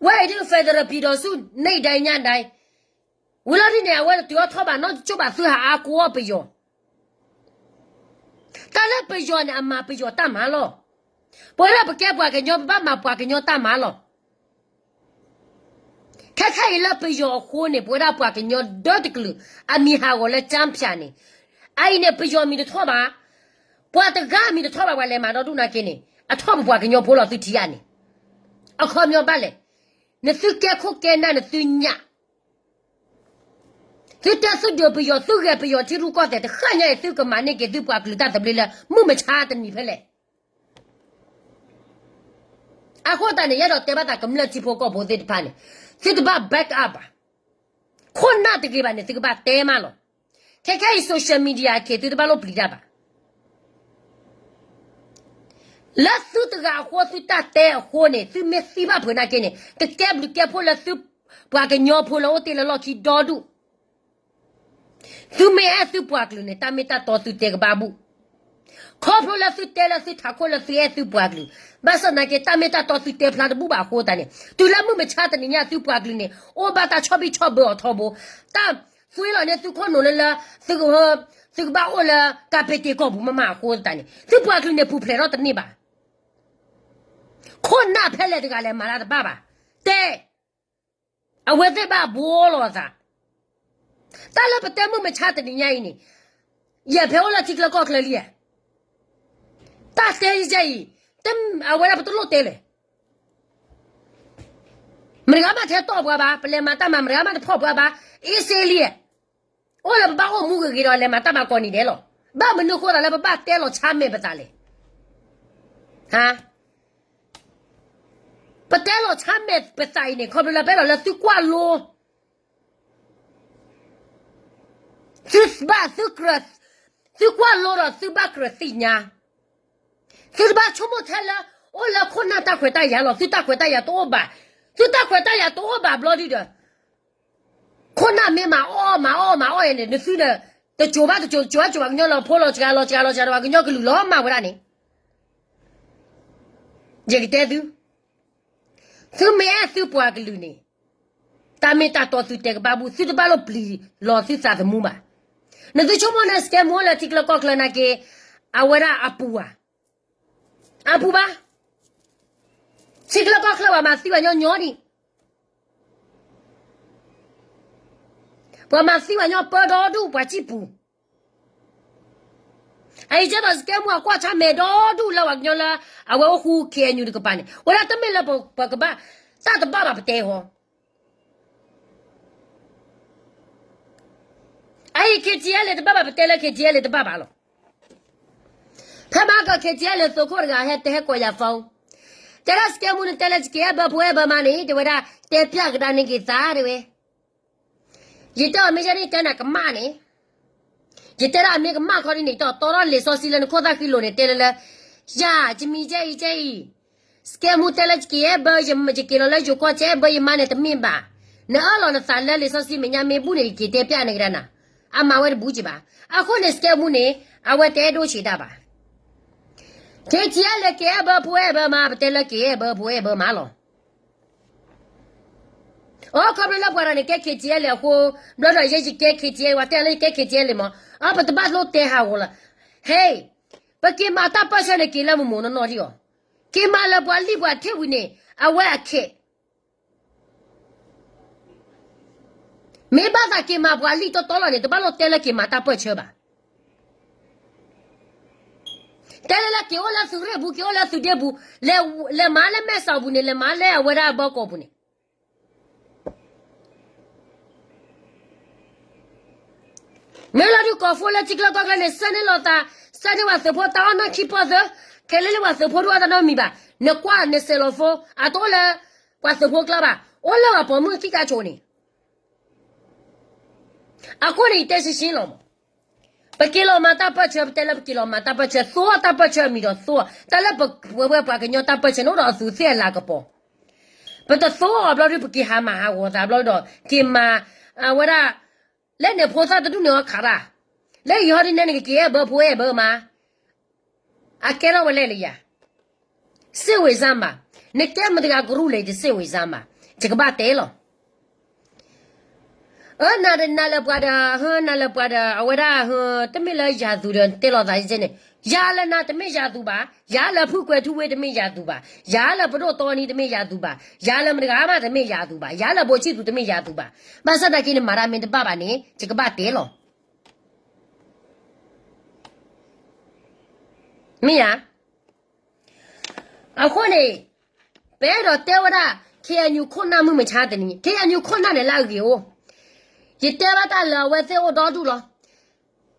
ဝဲအံၤဒုး federal ပံၤဒီးဆူ န့ၢ်ဒဲညါဒဲ, ဝံၤလီၤဒ်န့ၣ် အဝဲတတုၤအီၣ်ထီၣ်ဘၣ်နီတကၠိၢ်ဘၣ် သုဟးအါကိအီၣ်ပယီၤ တၢ်လၢပယီၤန့ၣ် အမၤပယီၤတၢ်မၤလီၤ. ပဝဲဒၣ်ပကဲပှၤကညီ ပဘၣ်မၤပှၤကညီတၢ်မၤလီၤ. ခဲခဲအံၤလၢပယီၤအဃိန့ၣ် ပဝဲဒၣ်ပှၤကညီဒၢတကလုာ် အမံၤဟးဂီၤလၢ ကၠၢဖၠး န့ၣ်, အအံၤန့ၣ် ပယီၤမံၤတထီၣ်ဘၣ်, ပှၤတဂၤမံၤတထီၣ်ဘၣ် ပှၤလဲၤမၤဒီဒူၣ်နာ်က့န့ၣ် အထီၣ်ပပှၤကညီဖိလီၤသုထံၣ်ဧါန့ၣ်, အခီပညီဘၣ်လဲၣ်, နသုကဲခိၣ်ကဲနၢ်နသုညၣ် သုတဲသုဒုးပယီၤ သုဂဲၤပယီၤထံရူၢ်ကီၢ်သဲး တဃၣ်ညါအံၤ သုကမၤန့ၢ်က့ၤသုပှၤကလုာ်တၢ်သဘျ့လၢ မုၢ်မဆါတနံၤဖဲလဲၣ်. အဃိသတးန့ၣ် ယအဲၣ်ဒိးတဲဘၣ်သးကမျၢၢ်ထံဖိကီၢ်ဖိသ့ၣ်တဖၣ်န့ၣ် သုတဘၣ် back up ဘၣ်. ခိၣ်နၢ်တဂ့ၤဘၣ်န့ၣ် သုကဘၣ်တဲမးလီၤ. ခဲခဲအံၤ social media အခ့ သုတဘၣ်လိၣ်ပျံၤတၢ်ဘၣ်. လၢသုတဂၤအဃိသုတၢ်တဲအဃိန့ၣ် သုမ့ၢ်သံဘၣ်ဖုးနာ်က့န့ၣ် ကကဲဘျုးကဲဖှိၣ်လၢသုပှၤကညီဖိလၢအိၣ်တ့ၢ်လၢလီၢ်ခံဒီဒူၣ် သုမ့ၢ်အဲၣ်သုပှၤကလုာ်န့ၣ် တၢ်မ့ၢ်တၢ်တီသုတဲကဘၣ်ဘူၣ်. ခီဖျိလၢသုတဲလၢသုထးခိၣ်လၢသုအဲၣ်သုပှၤကလုာ်, ဘၣ်ဆၣ်သနာ်က့ တၢ်မ့ၢ်တၢ်တီသုတဲဖျါတဘူၣ်ဘၣ်အဃိသတးန့ၣ် တုၤလၢမုၢ်မဆါတနံၤညါ သုပှၤကလုာ်န့ၣ် အိၣ်ဘၣ်တၢ်ဆီၣ်ဘံၣ်ဆီၣ်ဘၢအီၤထီဘိ, တၢ်သွ့လီၤန့ၢ်သုခိၣ်နူာ်လၢလၢ သုကဘၣ်အိၣ်လၢကးပ့းတ့းကီၢ်ပူၤမးမးအဃိသတးန့ၣ် သုပှၤကလုာ်န့ၣ် ပူၤဖျဲးထီၣ်တန့ၢ်ဘၣ်. ခိၣ်နၢ်ဖဲလဲၣ်တဂၤလဲၤမၤတၢ်တဘၣ်ဘၣ်. တဲ အဝဲသ့ၣ်ဘၣ်ဘှီလီၤအသး. တၢ်လၢပတဲမုၢ်မဆါတနံၤညါအံၤန့ၣ် ယဲၢ်ဖဲအိၣ်လၢထံချၢကီၢ်ချၢလံဧါ. တၢ်တဲယဲၢ်အံၤ အဝဲဒၣ်ပတလိၣ်တဲလဲၣ်. မတၤဂၤမးထဲတီၢ်ပှၤဘၣ်, ပလဲၤမၤတၢ်မၤ မတၤဂၤမးတဖီၣ်ပှၤဘၣ်, အ့စ့လံ. အိၣ်လၢပဘၣ်အိၣ်မူဂ့ၤဂ့ၤဒီး လဲၤမၤတၢ်မၤကိးနံၤဒဲးလီၤ. ဘၣ်မနုၤအဃိသတးလၢပဘၣ်တဲလီၤဆါမဲာ်ပသးလဲၣ်. ဟါ ပတဲလီၤဆါမဲာ်ပသးအံၤန့ၣ် ခီဖျိလၢပအဲၣ်ဒိးလၢသုကွၢ်လိ သုဘၣ်သုကြၢး, သုကွၢ်လိဒီးသုဘၣ်ကြၢးသ့ၣ်ညါ. သုတဘၣ်ဆိကမိၣ်ထဲလၢ အိၣ်လၢခိၣ်နၢ်တၢ်ခွဲးတၢ်ယာ်လီၤ. သုတၢ်ခွဲးတၢ်ယာ်တအိၣ်ဘၣ်. သုတၢ်ခွဲးတၢ်ယာ်တအိၣ်ဘၣ်ဘျီဒုဒီး ခိၣ်နၢ်မ့ၢ်မၤအီၣ်မၤအီၣ်မၤအီၣ်အံၤန့ၣ် နသုဒီး တစိၤဘၣ်တစိၤ တစိၤဘၣ်တစိၤ ပှၤကညီလီၤဖိလီၤစှၤ လီၤစှၤလီၤစှၤဒီး ပှၤကညီကလုာ်လီၤမၢ်ဝဲဒၣ်န့ၣ် ယကတဲသု သုမ့ၢ်အဲၣ်သုပှၤကလုာ်န့ၣ် တၢ်မ့ၢ်တၢ်တီသုတဲကဘၣ်ဘူၣ် သုတဘၣ်လိၣ်ပျံၤလီၤသုသးသမူဘၣ်. နသုဆိကမိၣ်န့ၣ် စကဲမူလၢထံချၢကီၢ်ချၢနာ်က့ အဝဲဒၣ်အပူၤဧါ. အပူၤဘၣ်. ထံချၢကီၢ်ချၢပှၤမၤသံပှၤညီညီဒံး ပှၤမၤသံပှၤညီပၢဒီဒူၣ်ပှၤစံၣ်ပူၤ. အအံၤကဲသိးစကဲမူအကွၢ်ဆါမဲာ်ဒီဒူၣ်လၢပှၤကညီလၢ အဝဲအိၣ်ဃူ KNU တကပၤန့ၣ် ဝဲဒၣ်တမ့ၢ်လၢပကဘၣ် တၢ်တဘၣ်ဘၣ်ပတဲဟီ အအံၤ KTLA တဘၣ်ဘၣ် ပတဲလၢ KTLA တဘၣ်ဘၣ်လီၤ. မၤကီၢ် ခ့ၣ်ထံးအလၢ သုးခိၣ်တဂၤဟဲတဲဟဲကိးယၤ phone, တဲဒၣ် စကဲမူန့ၣ် တဲလၢ က့ၤအဲၣ်ဘၢဖိအဲၣ်ဘၢမါန့ၣ် တဲဝဲဒၣ် တဲပျၢ်ကဒါန့ၢ်က့ၤသး တဲဝဲ. ယတဲအီၤ မ့ၢ်ယဲန့ၣ် တဲနၤကမၣ်န့ၣ်, ယတဲဒၣ် အမ့ၢ်ကမၣ်ခီဒ်န့ၣ် တီတီထီၣ်လံာ်စီဆှံလၢနခိၣ်သၣ်ဃံလိၤန့ၣ် တဲလၢလၢ, ယၤ ယမံၤကဲအံၤကဲအံၤ, စကဲမူတဲလၢ က့ၤအဲၣ်ဘၢ ယက့ၤလီၤလၢယိၤကီၢ် ကအဲၣ်ဘၢယမါန့ၣ် တမ့ၢ်ဘၣ်. နအၢၣ်လီၤနသးလၢလံာ်စီဆှံမဲာ်ညါမ့ၢ်ဘူၣ်န့ၣ် ယက့ၤတဲပျၢ်န့ၢ်ကဒါနၤ. အမၤဝဲတဘူၣ်က့ၤဘၣ်. အဃိန့ၣ် စကဲမူန့ၣ် အဝဲတအဲၣ်ဒိၣ်ဆံးတၢ်ဘၣ်. ခ့ၣ်ထံးအလၢ က့ၤအဲၣ်ဘၢဖိအဲၣ်ဘၢမါ ပတဲလၢ က့ၤအဲၣ်ဘၢဖိအဲၣ်ဘၢမါလီၤ. အိ ခီဖျိလၢပှၤတဂၤန့ၣ် ကဲ ခ့ၣ်ထံးအလၢ အဃိ, ဘျီဒီးယဲယကဲ ခ့ၣ်ထံးအလၢ ပှၤတဲလၢယကဲ ခ့ၣ်ထံးအလၢမး, အ ပတဘၣ်လိၣ်တဲဟးဂီၤလၢၤ. ဟဲ, ပက့ၤမၤတၢ်ပၢၢ်ဆၢန့ၣ် က့ၤလၢမုၢ်မုၢ်နီၢ်နီၢ်ဒံးအီၤ, က့ၤမၤလၢပှၤလံၣ်ပှၤထ့ၣ်ဝံၤန့ၣ် အဝဲအခဲး မ့ၢ်ဘၣ်သးက့ၤမၤပှၤလံၣ်တီတီလီၤန့ၣ် တဘၣ်လိၣ်တဲလၢက့ၤမၤတၢ်ပၢၢ်ဆၢဘၣ်. တဲလၢလၢက့ၤအိၣ်လၢသုးရ့ၣ်ပူၤ က့ၤအိၣ်လၢသုးဒ့ပူၤ, လဲၤမၤလၢမဲာ်ဆှးပူၤန့ၣ် လဲၤမၤလၢအဝဲဒၣ်အဘီကီၢ်ပူၤန့ၣ် မ့ၢ်လီၤဒုးကီၢ်ဖိလၢထံချၢကီၢ်ချၢန့ၣ် ဆှၢန့ၢ်လိာ်သး, ဆှၢန့ၢ်ပှၤသုးဖိတၢ်အီၣ်နီၢ်ခံပီၢ်သၢ, ခဲလၢာ်လၢပှၤသုးဖိတအိၣ်အသးနီတမံၤဘၣ်, နကွၢ်နစဲးလီၤဖိ, အတအိၣ်လၢပှၤသုးဖိကျါဘၣ်, အိၣ်လၢပှၤပိာ်မုၣ်ခံကါဆိးန့ၣ် အဃိန့ၣ် ယတဲရှင်းရှင်းလီၤမး, ပက့ၤလီၤမၤတၢ်ပၢၢ်ဆၢ ပတဲလၢပက့ၤလီၤမၤတၢ်ပၢၢ်ဆၢ သိအီၣ်တၢ်ပၢၢ်ဆၢအမံၤဒီးသိအီၣ်, တၢ်လၢပဝဲပှၤကညီတၢ်ပၢၢ်ဆၢန့ၣ်အိၣ်ဒီးအသူးသ့ၣ်အလၤကပီၤ, ပတသိအီၣ်ဘျီဒုး ပက့ၤဟးမၤဟးဂီၤသးဘျီဒီး က့ၤမၤ အဝဲဒၣ် လၢန့ၣ်ဖိသၣ်တဒူၣ်န့ၣ်အီခးတၢ်, လၢယဟီဒ်န့ၣ် နကက့ၤအဲၣ်ဘၢဖိအဲၣ်ဘၢမါ အကဲထီၣ်ဝဲလဲၣ်လၢယၤ, စ့ၢ်ဝံၤစၢ်မး, နကဲမတၤတဂၤကရူၢ်လဲၣ် တစ့ၢ်ဝံၤစၢ်မး, ယကဘၣ်တဲလီၤ. အၢ နၤဒီးနၤလၢပှၤဒီး ဟၢ နၤလၢပှၤဒီး အဝဲဒၣ် ဟၢ တမ့ၢ်လၢယၤသူဒီးတဲလိာ်သးယဲန့ၣ်, ယၤလၢနၤတမ့ၢ်ယၤသူဘၣ်, ယၤလၢဖုကွဲၤထူဝ့တမ့ၢ်ယၤသူဘၣ်, ယၤလၢပဒိၣ်တီနံတမ့ၢ်ယၤသူဘၣ်, ယၤလၢမတၤတဂၤမးတမ့ၢ်ယၤသူဘၣ်, ယၤလၢဘိးဆံၣ်သူတမ့ၢ်ယၤသူဘၣ်, ဘၣ်ဆၣ်သနာ်က့န့ၣ် မၤတၢ်မ့ၢ်တဘၣ်ဘၣ်န့ၣ် ယကဘၣ်တဲလီၤ. မ့ၢ်ဧါ. အဃိန့ၣ် ပအဲၣ်ဒိးတဲဝဲဒၣ် ခ့ၣ်အဲၣ်ယူၣ်ခိၣ်နၢ်မုၢ်မဆါတနံၤ, ခ့ၣ်အဲၣ်ယူၣ်ခိၣ်နၢ်န့ၣ်လၢအဂ့ၤအိၣ်, ယတဲဘၣ်တၢ်လၢအဝဲသ့ၣ်အိၣ်ဒီဒူၣ်လီၤ.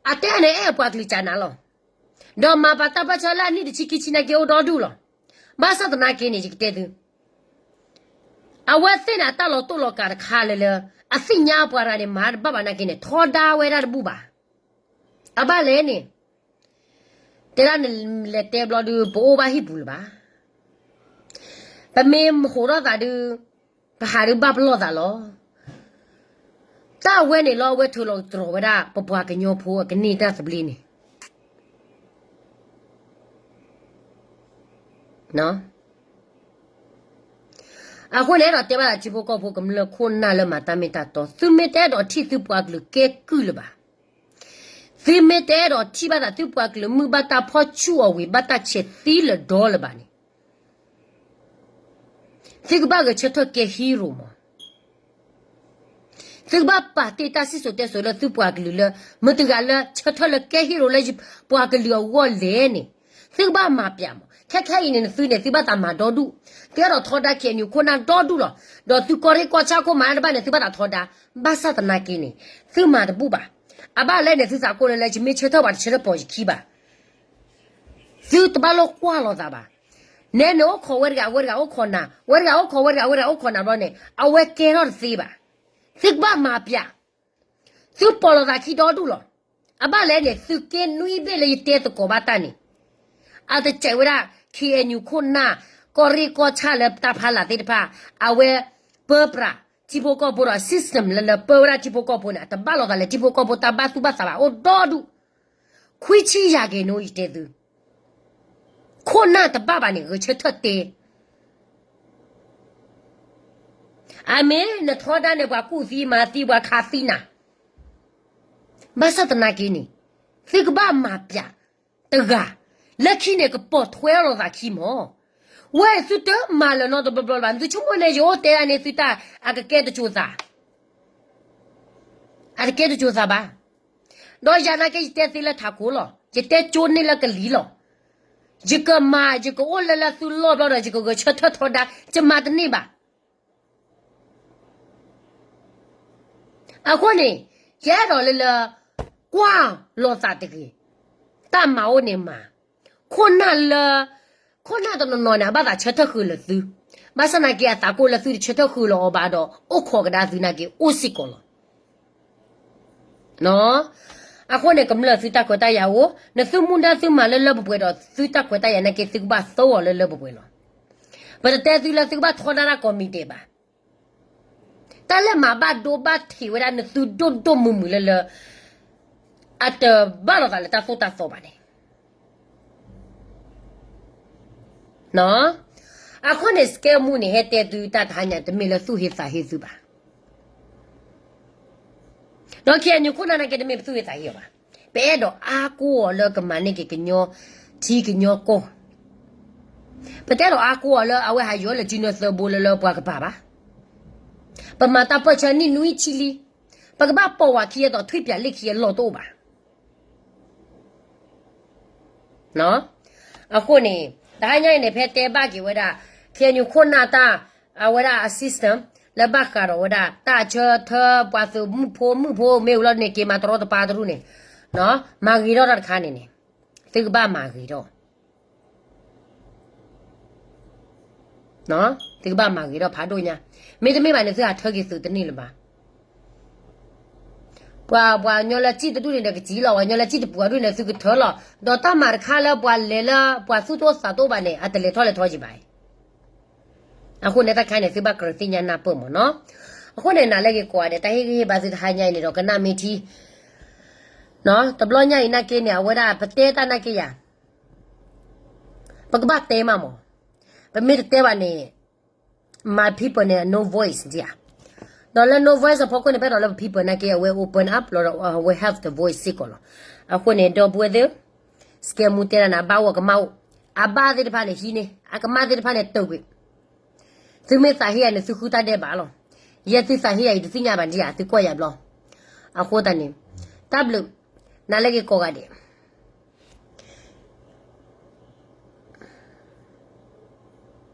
အတဲန့ၣ်အဲၣ်ပှၤကလုာ်ကၢနၤလီၤ. ဒီးမၤပှၤတၢ်ပၢၢ်ဆၢလၢအနံၣ်တဆံခံဆံနာ်က့အိၣ်ဒီဒူၣ်လီၤ. ဘၣ်ဆၣ်သနာ်က့န့ၣ် ယကတဲသု အဝဲသ့ၣ်န့ၣ် အတၢ်လီၤတိၢ်လီၤကးတခါလၢလၢ အသ့ၣ်ညါပှၤတဂၤန့ၣ် မၤတဘၣ်ဘၣ်နာ်က့န့ၣ် ထီဒါဝဲဒၣ်တဘူၣ်ဘၣ်. အဘၣ်လဲၣ်န့ၣ် တဲဒၣ်နလဲၤတဲဘျီဒုး ပအိၣ်ဘၣ်ဟံၣ်ပူၤလၢၤဘၣ်. ပမ့ၢ်မဟိးထီၣ်သးဒုး ပဟးဒုးဘၣ်ပလီၢ်သးလီၤ. တၢ်ဝဲန့ၣ်လီၤ အဝဲထုးလီၤတြီၤဝဲဒၣ် ပပှၤကညီဖိအကန့ၢ်တၢ်သဘျ့န့ၣ် အဃိန့ၣ် အဲၣ်ဒိးတဲဘၣ်ထံဖိကီၢ်ဖိကမျၢၢ်ခိၣ်နၢ်လၢမၤတၢ်မ့ၢ်တၢ်တီ, သုမ့ၢ်တအဲၣ်ဒိးထံၣ်သုပှၤကလုာ်ကဲကုၢ်လၢၤဘၣ်, သုမ့ၢ်တအဲၣ်ဒိးထံၣ်ဘၣ်သးသုပှၤကလုာ်မုၢ်ဘၣ်တၢ်ဖီၣ်ဆူၣ်အီၤဝံၤ ဘၣ်တၢ်ဆဲးသံလၢၤဒီလၢၤဘၣ်န့ၣ် သုကဘၣ်ဂဲၤဆၢထၢၣ်ကဲ hero မး. သုကဘၣ်ပာ်တ့ၢ်တၢ်စံၣ်စိၤတဲစိၤလၢသုပှၤကလုာ်လၢ မတၤတဂၤလၢဆၢထၢၣ်လၢကဲ hero လၢပှၤကလုာ်အဂီၢ်လဲၣ်န့ၣ် သုကဘၣ်မၤပျးမး. ခဲခဲအံၤန့ၣ် နသုန့ၣ် သုဘၣ်သးမၤဒီဒူၣ်, သုအဲၣ်ဒိးထီဒါ ခ့ၣ်အဲၣ်ယူၣ်ခိၣ်နၢ်ဒီဒူၣ်လီၤ. ဒီးသုကီၢ်ရ့ၣ်ကီၢ်ဆၣ်ခိၣ်မၤတဘၣ်န့ၣ် သုဘၣ်သးထီဒါ, ဘၣ်ဆၣ်သနာ်က့န့ၣ် သုမၤတဘူၣ်ဘၣ်. အဘၣ်လဲၣ်န့ၣ် သုသးကိးလၢလၢ ယမ့ၢ်ဆၢထၢၣ်ပှၤတဆၢထၢၣ်ပိာ်ယခံဘၣ်. သုတဘၣ်လိၣ်ကွၢ်လိာ်သးဘၣ်. နဲန့ၣ်အိၣ်ခိးဝဲတဂၤ ဝဲတဂၤအိၣ်ခိးနၤ, ဝဲတဂၤအိၣ်ခိးဝဲတဂၤ ဝဲတဂၤအိၣ်ခိးနၤဘျီန့ၣ် အဝဲကဲထီၣ်တသ့ဘၣ်. သုကဘၣ်မၤပျး, သုပိာ်လိာ်သးခံဒီဒူၣ်လီၤ. အဘၣ်လဲၣ်န့ၣ် သုးက့နွံဘ့ၣ်လၢယတဲသကိးဘၣ်တၢ်န့ၣ် အတစဲးဝဲဒၣ် ခ့ၣ်အဲၣ်ယူၣ်ခိၣ်နၢ် ကီၢ်ရ့ၣ်ကီၢ်ဆၣ်လၢတၢ်ဖးလၢ်သ့ၣ်တဖၣ် အဝဲပၢပြးထံဖိကီၢ်ဖိဒီး system လၢလၢပၢဝဲဒၣ်ထံဖိကီၢ်ဖိန့ၣ် အတဘၣ်လိာ်သးလၢထံဖိကီၢ်ဖိတၢ်ဘၣ်သူၣ်ဘၣ်သးဘၣ်အိၣ်ဒီဒူၣ်. ခွံဆံယဲၢ်က့ၤန့ၣ် ယတဲသု ခိၣ်နၢ်တဘၣ်ဘၣ်န့ၣ် ဂဲၤဆၢထၢၣ်တဲ အမ့ၢ်နထီဒါန့ၣ် ပှၤကူၣ်သံမၤသံ ပှၤခးသံနၤ. ဘၣ်ဆၣ်သနာ်က့န့ၣ် သုကဘၣ်မၤပျးတဂၤ လၢခံန့ၣ် ကပိာ်ထွဲလိာ်သးခံမး. ဝဲသုတမၤလၢၤနီတဘျီဘျီလၢၤဘၣ်. သုဆိကမိၣ်န့ၣ် ယအိၣ်တဲဒၣ်န့ၣ် သုတၢ်အကကဲတစိၤသး အတကဲတစိၤသးဘၣ်. ဒီးယၤနာ်က့ ယတဲသ့လၢထးခိၣ်လီၤ. ယတဲကၠိန့ၢ်လၢကလံၤလီၤ. ယကမၤ ယကအိၣ်လၢလၢသုလီၢ်ဘျီဒီး ယကဂဲၤဆၢထၢၣ်ထီဒါ ယမၤတန့ၢ်ဘၣ်. အဃိန့ၣ် ယအဲၣ်ဒိးလၢလၢ ကွၢ်လိာ်သးတဂ့ၤ. တၢ်မၤအိၣ်န့ၣ်မၤ, ခိၣ်နၢ်လၢ ခိၣ်နၢ်တနီၤနီၤန့ၣ် အဘၣ်သးဆၢထၢၣ်ဃုာ်လၢသု, ဘၣ်ဆၣ်နာ်က့ အသးကိၢ်လၢသုတဆၢထၢၣ်ဃုာ်လၢၤအီၤဘၣ်ဒီး အိၣ်ခိးကဒါသုနာ်က့ အိၣ်စ့ၢ်ကီးလီၤ. အဃိန့ၣ် ကမျၢၢ်သုတၢ်ခွဲးတၢ်ယာ်အိၣ်, နသုမူဒါသုမၤလၢလၢပှဲၤပှဲၤဒီး သုတၢ်ခွဲးတၢ်ယာ်နာ်က့ သုကဘၣ်သိအီၤလၢလၢပှဲၤပှဲၤလီၤ. ပတတဲသုလၢသုကဘၣ်ထီဒါတၢ်ကိးမံၤဒဲးဘၣ်. တၢ်လၢမၤဘၣ်ဒိဘၣ်ထံးဝဲဒၣ်နသုဒိၣ်ဒိၣ်မုၢ်မုၢ်လၢလၢ အတဘၣ်လိာ်သးလၢတၢ်သိၣ်တၢ်သီဘၣ်န့ၣ် အဃိန့ၣ် စကဲမူန့ၣ် ဟဲတဲသုတၢ်တဟါညါ တမ့ၢ်လၢသူၣ်ဟ့သးဟ့သုဘၣ်. ဒီး ခ့ၣ်အဲၣ်ယူၣ် ခိၣ်နၢ်နာ်က့ တမ့ၢ်ပသူၣ်ဟ့သးဟ့အီၤဘၣ်. ပအဲၣ်ဒိးအါကိးအီၤလၢကမၤန့ၢ်က့ၤကညီထံကညီကီၢ်, ပတအဲၣ်ဒိးအါကိးအီၤလၢအဝဲဟးယီၤလၢကၠံနၢသၢဘိလၢလၢပှၤကပၤဘၣ်. ပမၤတၢ်ပၢၢ်ဆၢနံၣ်နွံဆံလံ, ပကဘၣ်ပိာ်ဝဲခံအသိး ထွံၣ်ပၠးလ့ၣ်ခံအလီၢ်တအိၣ်ဘၣ်. အဃိန့ၣ် တဟါညါအံၤန့ၣ် ဖဲတဲဘၣ်က့ၤဝဲဒၣ် ခ့ၣ်အဲၣ်ယူၣ် ခိၣ်နၢ်တၢ် အဝဲဒၣ်အ system လၢဘၣ်ဃးဒီးဝဲဒၣ် တၢ်ဆၢထၢၣ်ပှၤသုးမုၣ်ဖိမုၣ်ဖိ မ့ၢ်ဝံၤလီၤန့ၣ် က့ၤမၤတရီတပါတရူၢ်န့ၣ် မၤဂ့ၤထီၣ်တၢ်တခါန့ၣ်န့ၣ် သုကဘၣ်မၤဂ့ၤထီၣ် သုကဘၣ်မၤဂ့ၤထီၣ်ဖးဒိၣ်ညါ, မ့တမ့ၢ်ဘၣ်န့ၣ် သုဟးထၢက့ၤသုးတန့ၢ်လၢၤဘၣ်. ပှၤ ပှၤညီလၢစံၣ်တဒူၣ်န့ၣ်ဒီးကစံၣ်လီၤ, ပှၤညီလၢစံၣ်တပူၤအဒူၣ်န့ၣ် သုကထၢလီၤ. ဒီးတၢ်မၤတခါလၢပှၤလဲၤလၢပှၤသူၣ်တအိၣ်သးတအိၣ်ဘၣ်န့ၣ် အတလဲၤထီၣ်လဲၤထီက့ၤဘၣ်. အဃိန့ၣ် တၢ်တခါန့ၣ် သုဘၣ်ကြၢးသ့ၣ်ညါနၢ်ပၢၢ်မ့ၢ်နီၤ. အဃိန့ၣ် နၤလၢဂ့ၤကိးဂၤဒဲး တၢ်ဟ့ၣ်ဂံၢ်ဟ့ၣ်ဘါသုတဟါညါအံၤန့ၣ်ဒီး ကနၣ်မ့ၢ်ထံ တဘျီညါအံၤနာ်က့န့ၣ် အဝဲဒၣ်ပတဲတၢ်နာ်က့ယၤ ပကဘၣ်တဲမးမး, ပမ့ၢ်တတဲဘၣ်န့ၣ် my people န့ၣ် no voice ဒံးဧါ. ဒီးလၢ no voice အဖီခိၣ်န့ၣ် ပအဲၣ်ဒိးလၢပ people နာ်က့ အဝဲ open up လီၤဒီး အဝဲ have the voice စ့ၢ်ကီးလီၤ. အဃိန့ၣ် ဒီပုၢ်ဝဲၢ်သ့ၣ်, စကဲမူတဲဒၣ်နၤ အဘၣ်အိၣ်အကမၣ်အိၣ်, အဘၣ်သ့ၣ်တဖၣ်န့ၣ်ဟံးန့ၢ်, အကမၣ်သ့ၣ်တဖၣ်န့ၣ်တုာ်ကွံာ်, သုမ့ၢ်သးဟ့ယၤန့ၣ် သုဃုတၢ်ဒဲးဘးလီၤ. ယဲသုသးဟ့ယၤအံၤ တသ့ၣ်ညါဘၣ်ဒံးဧါ, သုကွၢ်ယၤဘျီ. အဃိသတးန့ၣ် တၢ်ဘျုး, နၤလၢဂ့ၤကိးဂၤဒဲး.